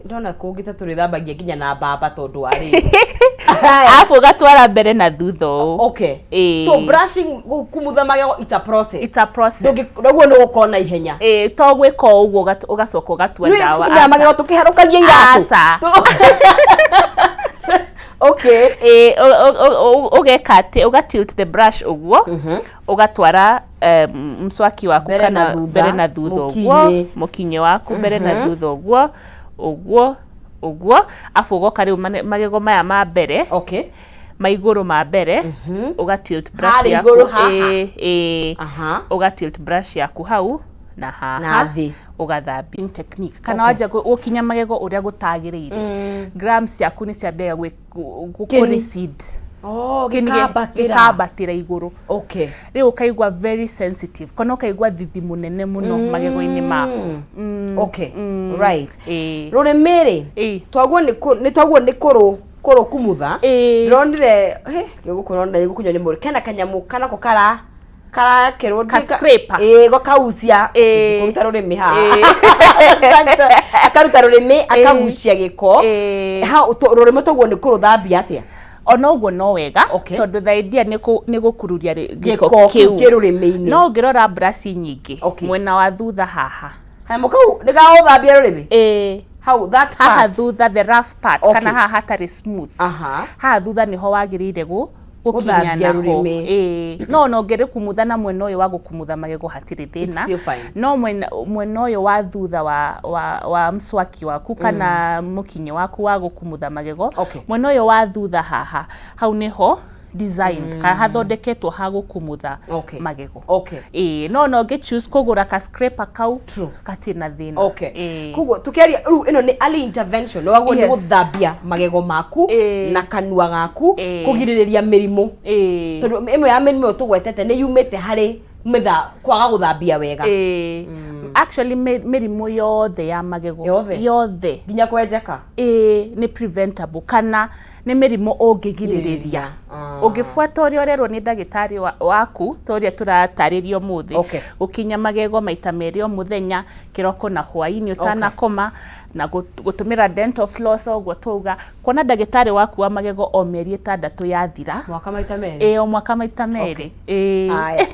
Ndona kũngĩ ta tũrĩthambagia nginya na mbamba tondũ wa rĩrĩ. Arabu ũgatwara mbere na thutha ũũ. Okay. So brushing kumutha magego it's a process. It's a process. Ndũguo nĩ gũkorwo na ihenya. Ĩĩ, to gwĩka o ũguo ũgacoka ũgatua ndawa. Nĩ magego tũkĩharũkagia iratũ. Aca. Okay. Ĩĩ, ũgeka atĩ ũga tilt the brush ũguo ũgatwara mswaki waku kana mbere na thutha ũguo mũkinyĩ waku mbere na thutha ũguo ũguo ũguo afu ũgoka rĩu magego maya ma mbere okay ma igũrũ ma mbere ũga tilt brush yaku ĩĩ ũga tilt brush yaku hau na haha ũgathambia technique kana wanja gũkinya magego ũrĩa gũtagĩrĩire grams ciaku nĩ ciambiaga gũ recede. Oh, gĩkambatĩra igũrũ. Okay. Rĩu ũkaigua very sensitive kana ũkaigua thithi mũnene mũno magego-inĩ maku. Okay. Right. Rũrĩmĩ rĩ, twaguo nĩ twaguo nĩ kũrũkumutha. Ndĩronire gũkũ ndĩrona gũkũ nĩ mũrĩ kena kanyamũ kanako kara karakerwo Ka scraper. Ĩĩ, gakaucia kũruta rũrĩmĩ haha akaruta rũrĩmĩ akagucia gĩko hau rũrĩmĩ toguo nĩ kũrũthambia atĩa? Ona ũguo no wega tondũ the idea nĩ gũkururia gĩko kĩu kĩ rũrĩmĩ-inĩ. No ũngĩrora brush nyingĩ mwena wa thutha haha kanyamũ kau nĩ gagũthambia rũrĩmĩ? Ĩĩ. Hau that part. Haha thutha the rough part kana haha hatarĩ smooth. Haha thutha nĩho wagĩrĩire gũkinya naho. Ĩĩ. No ona ũngĩrĩkumutha na mwena ũyũ wa gũkumutha magego hatirĩ thĩna. No mwena ũyũ wa thutha wa mswaki waku kana mũkinyĩ waku wa gũkumutha magego, mwena ũyũ wa thutha haha, hau nĩho designed kana hathondeketwo ha gũkumutha magego. Ĩĩ, no ona ũngĩ choose kũgũra ka scraper kau gatirĩ na thĩna. Koguo tũkĩaria rĩu ĩno nĩ early intervention, nĩ wagwo nĩ gũthambia magego maku na kanua gaku kũgirĩrĩria mĩrimũ. Tondũ ĩmwe ya mĩrimũ ĩyo tũgwetete nĩ yumĩte harĩ kwaga gũthambia wega. Actually mĩrimũ yothe ya magego. Yothe? Yothe. Nginya kwenjeka? Ĩĩ, nĩ preventable kana nĩ mĩrimũ ũngĩgirĩrĩria. Ũngĩbuata ũrĩa ũrerwo nĩ ndagĩtarĩ waku ta ũrĩa tũratarĩria ũmũthĩ. Gũkinya magego maita merĩ o mũthenya, kĩroko na hwaĩ-inĩ ũtanakoma, na gũtũmĩra dental floss o ũguo twauga, kuona ndagĩtarĩ waku wa magego o mĩeri 6 yathira. Mwaka maita merĩ? Ĩĩ, o mwaka maita merĩ. Ĩĩ. Aya,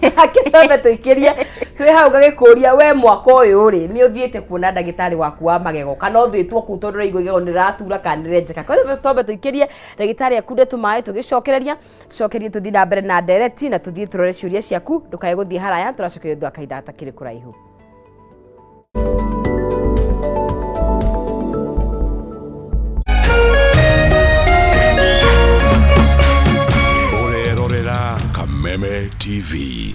twambe tũikĩrie twĩ hau ngagĩkũria, we mwaka ũyũ rĩ, nĩ ũthiĩte kuona ndagĩtarĩ waku wa magego kana ũthiĩtwo kũu tondũ ũraigua igego nĩ rĩratura kana nĩ rĩrenjeka? Twambe tũikĩrie ndagĩtarĩ akunde tũmaĩ, tũgĩcokereria tũcokerie tũthiĩ na mbere na ndereti na tũthiĩ tũrore ciũria ciaku. Ndũkae gũthiĩ haraya, tũracokeria thutha wa kahinda gatakĩrĩ kũraihu. Ũrerorera Kameme TV.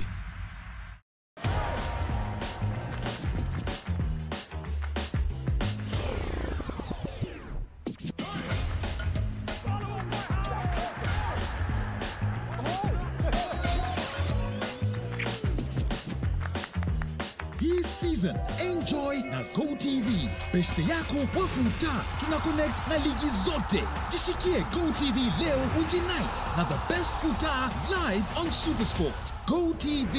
Hii season enjoy na GoTV. Beste yako wafuta, tuna connect na ligi zote. Jishikie GoTV leo ujinice na the best futa live on Supersport. GoTV,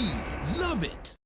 love it.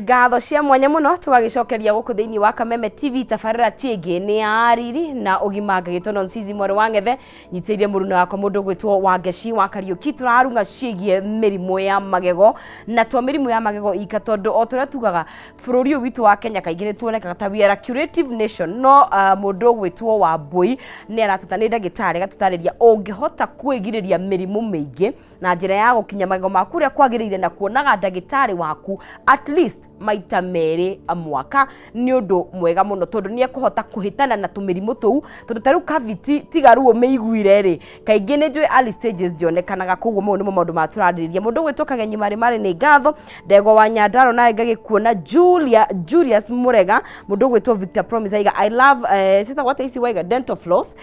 Ngatho cia mwanya muno tũgagĩcokeria gũkũ thĩinĩ wa Kameme TV. Tabarĩra ti ĩngĩ nĩ ya riri na ũgima, ngagĩtwo Nonsizi mwarĩ wa Ng'ethe, nyitĩrĩire mũruna wakwa mũndũ ũgwĩtwo Wangeci wa Kariũki. Tũrarunga ciĩgiĩ mĩrimũ ya magego, na to mĩrimũ ya magego ika, tondũ o tũrĩa tugaga bũrũri ũyũ witũ wa Kenya kaingĩ nĩ tuonekaga ta we are a curative nation, no mũndũ ũgwĩtwo Wambui nĩ aratuta, nĩ ndagĩtarĩ, agatũtarĩria ũngĩhota kwĩgirĩria mĩrimũ mĩingĩ na njĩra ya gũkinya magego maku ũrĩa kwagĩrĩire na kuonaga ndagĩtarĩ waku at least maita merĩ mwaka. Nĩ ũndũ mwega mũno tondũ nĩ ekũhota kũhĩtana na tũmĩrimũ tũu, tondũ ta rĩu cavity, tiga rĩu ũmĩiguire rĩ, kaingĩ nĩ njũĩ early stages ndionekanaga. Koguo mau nĩmo maũndũ ma tũrarĩrĩria. Mũndũ ũgwĩtwo Kagenyi Marĩ Marĩ, nĩ ngatho. Ndegwa wa Nyandaro, nawe ngagĩkuona. Julia Julius Mũrega, mũndũ ũgwĩtwo Victor Promise aiga I love citagwo atĩa ici waiga, dental floss,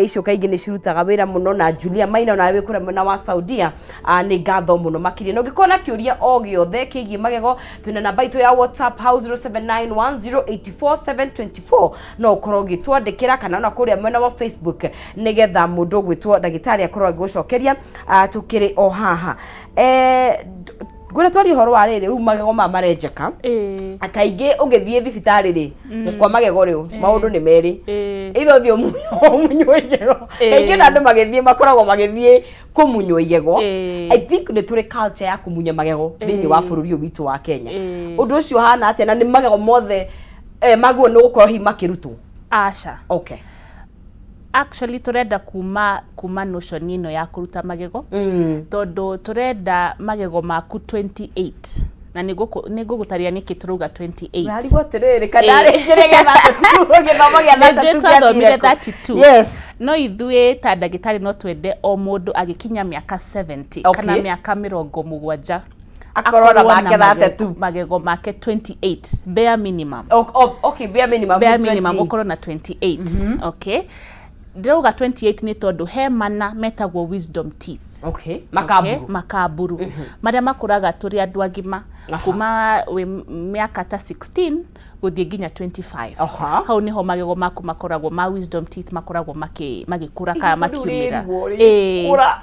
icio kaingĩ nĩ cirutaga wĩra mũno. Na Julia Maina, nawe wĩ kũrĩa mwena wa Saudia, nĩ ngatho mũno makĩria. Na ũngĩkorwo na kĩũria o gĩothe kĩgiĩ magego, twĩna namba itũ ya WhatsApp hau 0791084724, no ũkorwo ũgĩtwandĩkĩra kana ona kũrĩa mwena wa Facebook nĩgetha mũndũ ũgwĩtwo ndagĩtarĩ akorwo agĩgũcokeria. Tũkĩrĩ o haha, ngwĩra twarie ũhoro wa rĩrĩ, rĩu magego maya marenjeka. Kaingĩ ũngĩthiĩ thibitarĩ rĩ, kwa magego rĩ, maũndũ nĩ merĩ. Either ũthiĩ ũmunywo igego. Kaingĩ na andũ magĩthiĩ makoragwo magĩthiĩ kũmunywo igego. I think nĩ tũrĩ culture ya kũmunya magego thĩinĩ wa bũrũri ũyũ witũ wa Kenya. Ũndũ ũcio ũhana atĩa, na nĩ magego mothe magwo nĩ gũkorwo hihi makĩrutwo? Aca. Actually turenda kuma notion ĩno ya kũruta magego, tondũ turenda magego maku 28, na nĩ ngũgũtarĩria nĩkĩ tũrauga 28. Ũrarigwo atĩrĩrĩ, kana rĩngĩ nĩgetha gĩthomo gĩa Nĩ njũĩ 32 twathomire gĩathire kũ? 32. No ithuĩ ta ndagĩtarĩ no twende o mũndũ agĩkinya mĩaka 70 kana mĩaka 70 akorwo na akorwo make 32. Magego make 28 bare minimum. Okay, bare minimum. Bare nĩ minimum. 28. Ũkorwo na 28. Okay, ndĩrauga 28 nĩ tondũ he mana metagwo wisdom teeth. Okay. Makamburu. Okay, makamburu marĩa makũraga tũrĩ andũ agima kuma wĩ mĩaka ta 16 gũthiĩ nginya 25. Hau niho magego maku makoragwo ma wisdom teeth makoragwo magĩkũra kana makiumĩra.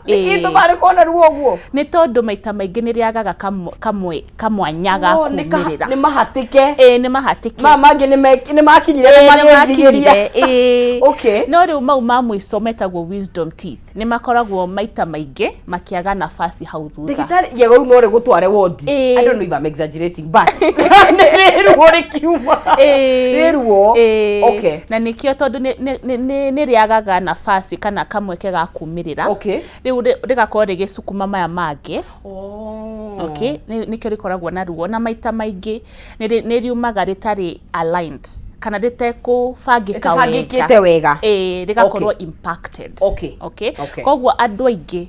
Nĩkĩ tũmarĩ kuona ruo ũguo? Nĩ tondũ maita maingĩ nĩ rĩagaga kamwe kamwanya ga kumĩrĩra. Nĩ mahatĩke. Ĩĩ, nĩ mahatĩke. Maya mangĩ nĩ makinyire, nĩ magĩthigĩria. Ĩĩ. No rĩu mau ma mũico metagwo wisdom teeth nĩ makoragwo maita maingĩ makĩaga nafasi hau thutha. Ndagĩtarĩ, igego rĩu no rĩgũtware wondi. I don't know if I'm exaggerating, but nĩ ruo rĩkiuma. Nĩ ruo. Okay. Na nĩkĩo tondũ nĩ rĩagaga nafasi kana kamweke ga kumĩrĩra. Rĩu rĩgakorwo rĩgĩcukuma maya mangĩ. Okay, nĩkĩo rĩkoragwo na ruo, na maita maingĩ nĩ riumaga rĩtarĩ aligned kana rĩtekũbangĩka wega. Wega. Ĩĩ, rĩgakorwo impacted. Okay. Koguo andũ aingĩ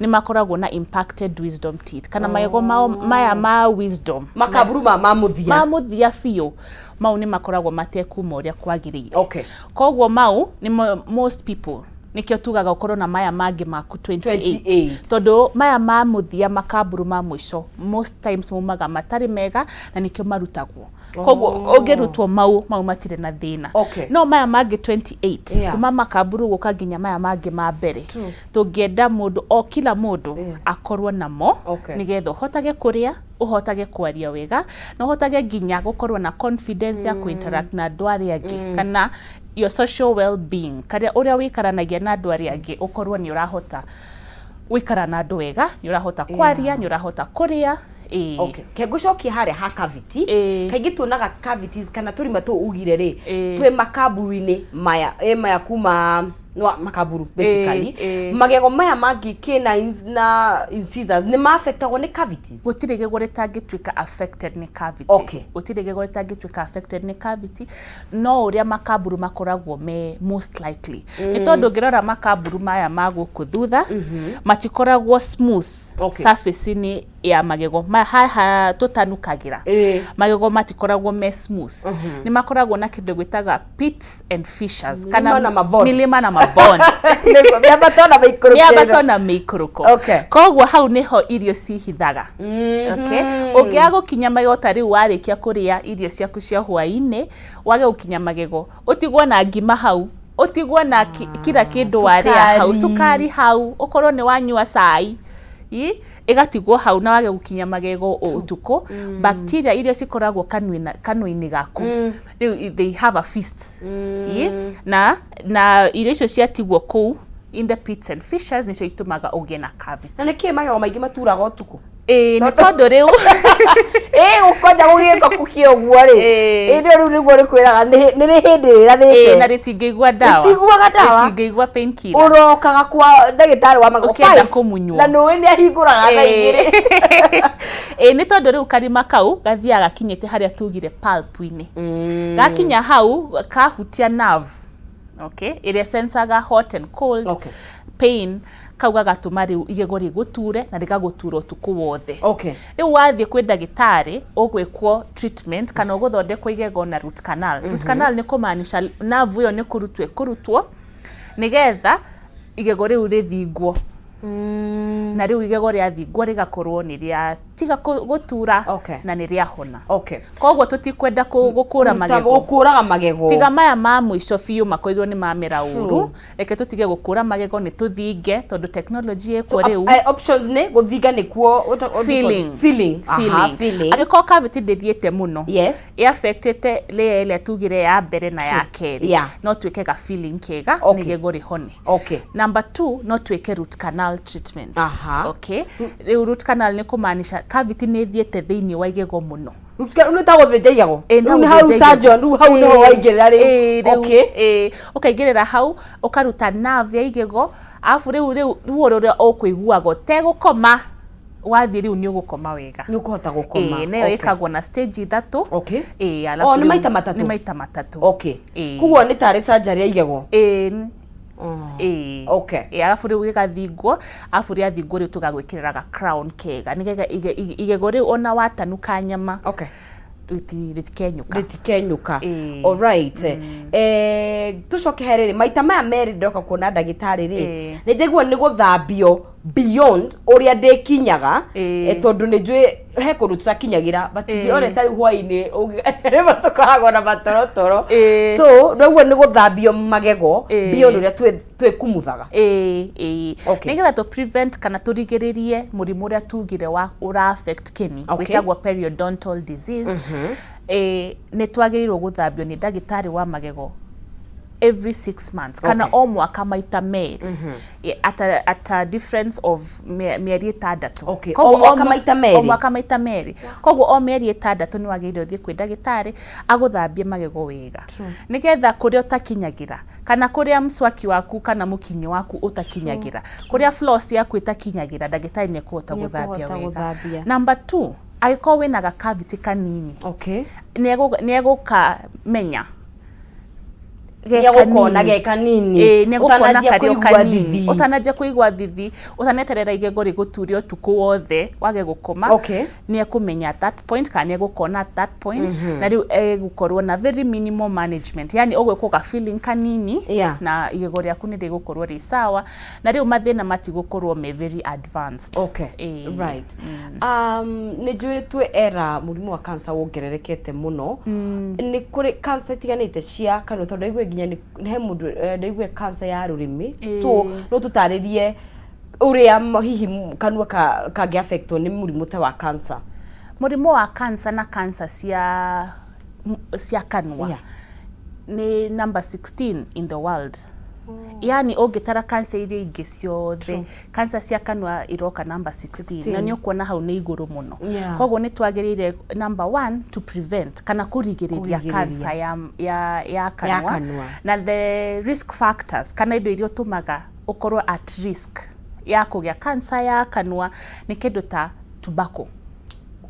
nĩ makoragwo na impacted wisdom teeth kana magego mao maya ma wisdom, makaburu ma mũthia, ma mũthia biũ, mau nĩ makoragwo matekuma ũrĩa kwagĩrĩire. Koguo mau nĩ most people, nĩkĩo tugaga ũkorwo na maya mangĩ maku 28, tondũ maya ma mũthia, makamburu ma mũico, most times maumaga matarĩ mega na nĩkĩo marutagwo. Koguo ũngĩrutwo mau, mau matirĩ na thĩna. No maya mangĩ 28, kuma makamburu gũka nginya maya mangĩ ma mbere, tũngĩenda mũndũ o kila mũndũ akorwo namo, nĩgetha ũhotage kũrĩa, ũhotage kwaria wega, na ũhotage nginya gũkorwo na confidence ya kũ-interact na andũ arĩa angĩ, kana your social well-being, karĩa ũrĩa wĩikaranagia na andũ arĩa angĩ, ũkorwo nĩ ũrahota gũikara na andũ wega, nĩ ũrahota kwaria, nĩ ũrahota kũrĩa. Ĩĩ. Okay. Ke ngũcokie harĩa ha cavity. Kaingĩ tuonaga cavities kana tũrima tũu ugire rĩ, twĩ makamburu-inĩ maya, ĩ maya kuma no makamburu basically. Magego maya mangĩ, canines na incisors, nĩ ma-affectagwo nĩ cavities? Gũtirĩ gĩgo rĩtangĩtuĩka affected nĩ cavity. Gũtirĩ gĩgo rĩtangĩtuĩka affected nĩ cavity, no ũrĩa makamburu makoragwo me most likely nĩ tondũ ũngĩrora makamburu maya ma gũkũ thutha matikoragwo smooth. Surface-inĩ ya magego haha tũtanukagĩra, magego matikoragwo me smooth, nĩ makoragwo na kĩndũ gwĩtaga pits and fissures. Milima na mabonde. Milima na mabonde. Nĩguo, mĩambato na mĩikũrũkĩro. Mĩambato na mĩikũrũko. Koguo hau nĩho irio cihithaga. Okay, ũngĩaga gũkinya magego, ta rĩu warĩkia kũrĩa irio ciaku cia hwaĩ-inĩ, wage gũkinya magego, ũtigwo na ngima hau, ũtigwo na kila kĩndũ warĩa hau, Cukari. Cukari hau, ũkorwo nĩ wanyua cai, ĩgatigwo hau na wage gũkinya magego ũtukũ, bacteria iria cikoragwo kanua-inĩ gaku rĩu they have a feast. Na irio icio ciatigwo kũu in the pits and fissures nĩcio itũmaga ũgĩe na cavity. Na nĩkĩ magego maingĩ maturaga ũtukũ? Ĩĩ, nĩ tondũ rĩu Ĩ gũkonja gũgĩka kũkia ũguo rĩ, ĩ rĩu nĩguo rĩkwĩraga nĩ rĩ hĩndĩ rĩranĩte. Na rĩtingĩigua ndawa. Rĩtiguaga ndawa. Rĩtingĩigua painkiller. Ũrokaga kwa ndagĩtarĩ wa magego Ũkĩenda 5 kũmunywo. Na nĩũĩ nĩ ahingũraga thaa 2. Ĩĩ, nĩ tondũ rĩu karima kau gathiaga gakinyĩte harĩa tugire pulp-inĩ. Gakinya hau kahutia nerve, okay, ĩrĩa sensaga hot and cold, pain, kau gagatũma rĩu igego rĩgũture na rĩgagũtura ũtukũ wothe. Rĩu wathiĩ kwĩ ndagĩtarĩ, ũgwĩkwo treatment kana ũgũthondekwo igego na root canal. Root canal nĩ kũmaanisha nerve ĩyo nĩ kũrutwo ĩkũrutwo nĩgetha igego rĩu rĩthingwo, na rĩu igego rĩathingwo rĩgakorwo nĩ rĩatiga gũtura na nĩ rĩahona. Koguo tũtikwenda gũkũra magego. Gũkũraga magego. Tiga maya ma mũico biũ makorirwo nĩ mamera ũru, reke tũtige gũkũra magego, nĩ tũthinge tondũ technology So, ĩkuo rĩu. Options nĩ gũthinga nĩkuo what do you call it? Filling. Filling. Aha, filling. Angĩkorwo cavity ndĩthiĩte mũno, ĩaffectĩte layer ĩrĩa tugire ya mbere na ya kerĩ, no twĩke ga filling kega nĩgego rĩhone. Number two, no twĩke root canal treatment. Okay, rĩu root canal nĩ kũmaanisha cavity nĩ ĩthiĩte thĩinĩ wa igego mũno. Rĩu nĩ ta gũthĩnja igego. Ĩĩ, Rĩu nĩ hau gũthĩnja igego. Surgeon, rĩu hau nĩho waingĩrĩra rĩu. Ĩĩ, rĩu, ĩĩ, ũkaingĩrĩra hau ũkaruta nerve ya igego, arabu rĩu ruo rũrĩa ũkũiguaga ũtegũkoma wathiĩ, rĩu nĩ ũgũkoma wega. Nĩ ũkũhota gũkoma. Ĩĩ, nayo ĩkagwo na stage ithatũ. Ĩĩ, alafu Oh, nĩ rĩu maita matatũ? Nĩ maita matatũ. Ĩĩ. Koguo nĩ tarĩ surgery ya igego. Ĩĩ. Ĩĩ, arabu rĩu gĩgathingwo, arabu rĩathingwo rĩu tũgagwĩkĩrĩra ga crown kega nĩgetha igego rĩu ona watanuka nyama rĩtikenyũka. Rĩtikenyũka. Ĩĩ. Alright. Tũcoke he rĩrĩ, maita maya merĩ ndoka kuona ndagĩtarĩ rĩ, nĩ njagua nĩ gũthambio. Beyond ũrĩa ndĩkinyaga. Ĩĩ. Tondũ nĩ njũĩ he kũndũ tũtakinyagĩra, but to be honest, tarĩu hwaĩ-inĩ rĩmwe tũkoragwo na matorotoro. So noguo nĩ gũthambio magego beyond ũrĩa twĩkumuthaga. Ĩĩ. Okay. Nĩgetha tũ prevent kana tũrigĩrĩrie mũrimũ ũrĩa tugire wa ũra affect kĩni, wĩtagwo periodontal disease, nĩ twagĩrĩirwo gũthambio nĩ ndagĩtarĩ wa magego every 6 months kana o mwaka maita merĩ. At a difference of mĩeri 6. O Koguo mwaka maita merĩ? O mwaka maita merĩ. Koguo o mĩeri 6 nĩ wagĩrĩire ũthiĩ kwĩ ndagĩtarĩ agũthambie magego wega, nĩgetha kũrĩa ũtakinyagĩra kana kũrĩa mswaki waku kana mũkinyo waku ũtakinyagĩra, kũrĩa floss yaku ĩtakinyagĩra, ndagĩtarĩ nĩ ekũhota gũthambia Nĩekũhota wega. gũthambia. Number two, angĩkorwo wĩna gacavity kanini, nĩ egũkamenya ge Nĩegũkona kanini. ge kanini. Ĩĩ, nĩegũkona Ũtananjia karĩ o kũigua kanini. thithi. Ũtananjia kũigua thithi, ũtaneterera igego rĩgũture ũtukũ wothe wage gũkoma. Nĩ ekũmenya at that point kana nĩ egũkona at that point, na rĩu egũkorwo na very minimal management, yani ũgwĩkwo ga filling kanini na igego rĩaku nĩ rĩgũkorwo rĩ sawa, na rĩu mathĩna matigũkorwo me very advanced. Ĩĩ. Right. Nĩ njũĩ twĩ era mũrimũ wa cancer wongererekete mũno. Nĩ kũrĩ cancer itiganĩte cia kanua? Tondũ ndaigua nginya he mũndũ, ndaigua cancer ya rũrĩmĩ, so no tũtarĩrie ũrĩa hihi kanua kangĩ affectwo nĩ mũrimũ ta wa cancer? Mũrimũ wa cancer na cancer cia kanua nĩ number 16 in the world, yani ũngĩtara cancer iria ingĩ ciothe, cancer cia kanua iroka number 16. 16. Na nĩ ũkuona hau nĩ igũrũ mũno. Koguo nĩ twagĩrĩire, number one, to prevent kana kũrigĩrĩria Kũrigĩrĩria. cancer ya kanua. Kanua. Na the risk factors kana indo iria ũtũmaga ũkorwo at risk ya kũgĩa cancer ya kanua nĩ kĩndũ ta tobacco.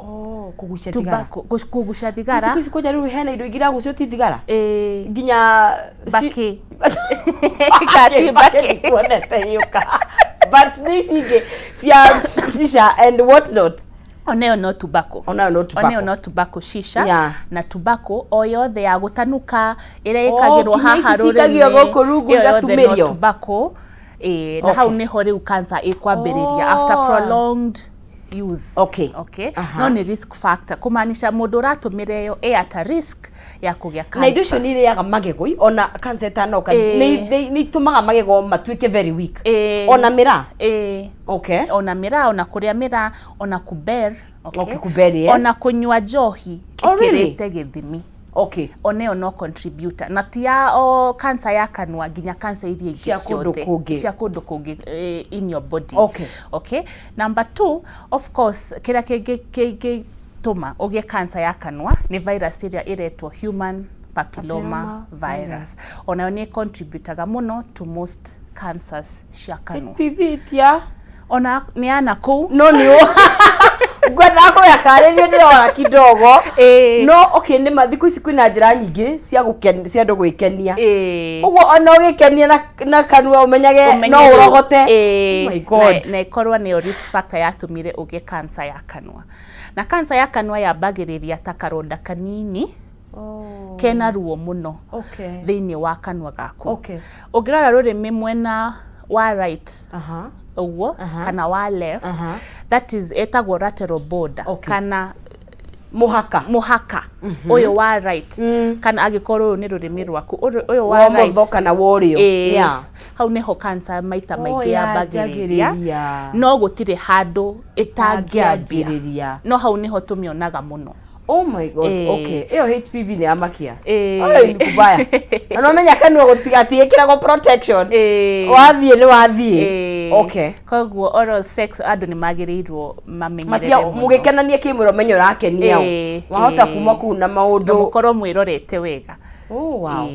Oh, kũgucia thigara. Tobacco, kũgucia thigara. Thikũ ici kwanja rĩu hena indo ingĩ iragucio ti thigara. Ĩĩ. Nginya Mbakĩ. Mbakĩ. Mbakĩ. Ndikuonete gĩũka, but nĩ ici ingĩ cia shisha and what not. Onayo no tobacco. Onayo no tobacco. Onayo no tobacco, shisha na tobacco o yothe ya gũtanuka ĩrĩa Oh, ĩkagĩrwo nginya ici haha cikagio rũrĩmĩ, gũkũ rungu ĩyo yothe no igatumĩrio. tobacco. Ĩĩ, na hau nĩho rĩu cancer ĩkwambĩrĩria after prolonged use. Okay. No nĩ risk factor, kumaanisha mũndũ ũratũmĩra ĩyo ĩ at a risk ya kũgĩa Na indo cancer. icio nĩ irĩaga magego ona cancer ĩtanoka? Nĩ itũmaga magego matuĩke very weak? Ona mĩraa? Ĩĩ. Ona mĩraa, ona kũrĩa mĩraa, ona kuber, okay? Okay, kuber, yes. Ona kũnyua njohi Oh, really? ĩkĩrĩte gĩthimi, ona ĩyo no contributor, na ti ya o cancer ya kanua, nginya cancer iria ingĩ Cia kũndũ ciothe. Kũngĩ. Cia kũndũ kũngĩ, in your body. Okay. Number two, of course, kĩrĩa kĩngĩtũma ũgĩe cancer ya kanua nĩ virus ĩrĩa ĩretwo human papilloma Papilloma virus. Onayo nĩ contributaga mũno to most cancers cia kanua. HPV tia? Ona nĩ yana kũu. No nĩ ngwendaga kũmenya karĩrie ndĩrora kidogo. No okay, nĩ ma thikũ ici kwĩna njĩra nyingĩ cia andũ gwĩkenia. Ũguo ona ũgĩkenia na kanua ũmenyage Ũmenye no rĩu, ũrogote. Oh my God. Na ĩkorwo nĩyo risk factor yatũmire ũgĩe cancer ya kanua. Na cancer ya kanua yambagĩrĩria ta karonda kanini kena ruo mũno thĩinĩ wa kanua gaku. Ũngĩrora rũrĩmĩ mwena wa right ũguo kana wa left, that is ĩtagwo lateral border kana Mũhaka. Mũhaka ũyũ wa right, kana angĩkorwo ũyũ nĩ rũrĩmĩ rwaku, ũyũ wa wa right. mũtho kana wa ũrĩo. Ĩĩ. Hau nĩho cancer maita maingĩ yambagĩrĩria. Yanjagĩrĩria. No gũtirĩ handũ ĩtangĩambia. Ĩtangĩanjĩrĩria. No hau nĩho tũmĩonaga mũno. Oh my God. Okay, ĩyo HPV nĩ yamakia. Oi, nĩ kubaya na no menya kanua gũtigatiĩkĩragwo protection. Wathiĩ nĩ wathiĩ. Koguo oral sex andũ nĩ magĩrĩirwo mamenyerere Matia mũno. Mũgĩkenania kĩmwĩrĩ ũmenye ũrakenia ũ. Wahota kuma kũu na Na maũndũ. Mũkorwo mwĩrorete wega. Oh, wow.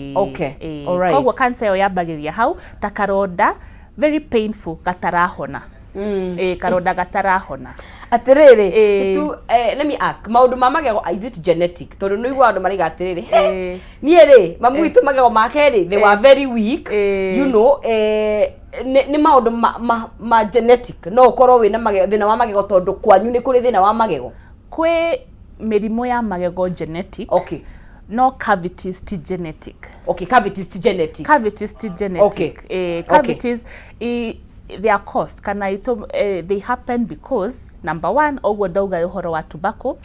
Alright. Koguo cancer ĩyo yambagĩrĩria hau ta karonda very painful gatarahona. Ĩĩ, karonda gatarahona. Atĩrĩrĩ, tu, let me ask, maũndũ ma magego, is it genetic? Tondũ nĩ ũiguaga andũ maraiga atĩrĩrĩ, "He, niĩ rĩ, mamu witũ magego make rĩ, they were very weak." Nĩ maũndũ ma genetic? No ũkorwo wĩna thĩna wa magego tondũ kwanyu nĩ kũrĩ thĩna wa magego? Kwĩ mĩrimũ ya magego genetic, no cavities ti genetic. Okay, cavities ti genetic. Cavities ti genetic. Cavities i Their cost kana they happen because number one, ũguo ndauga ũhoro wa tobacco.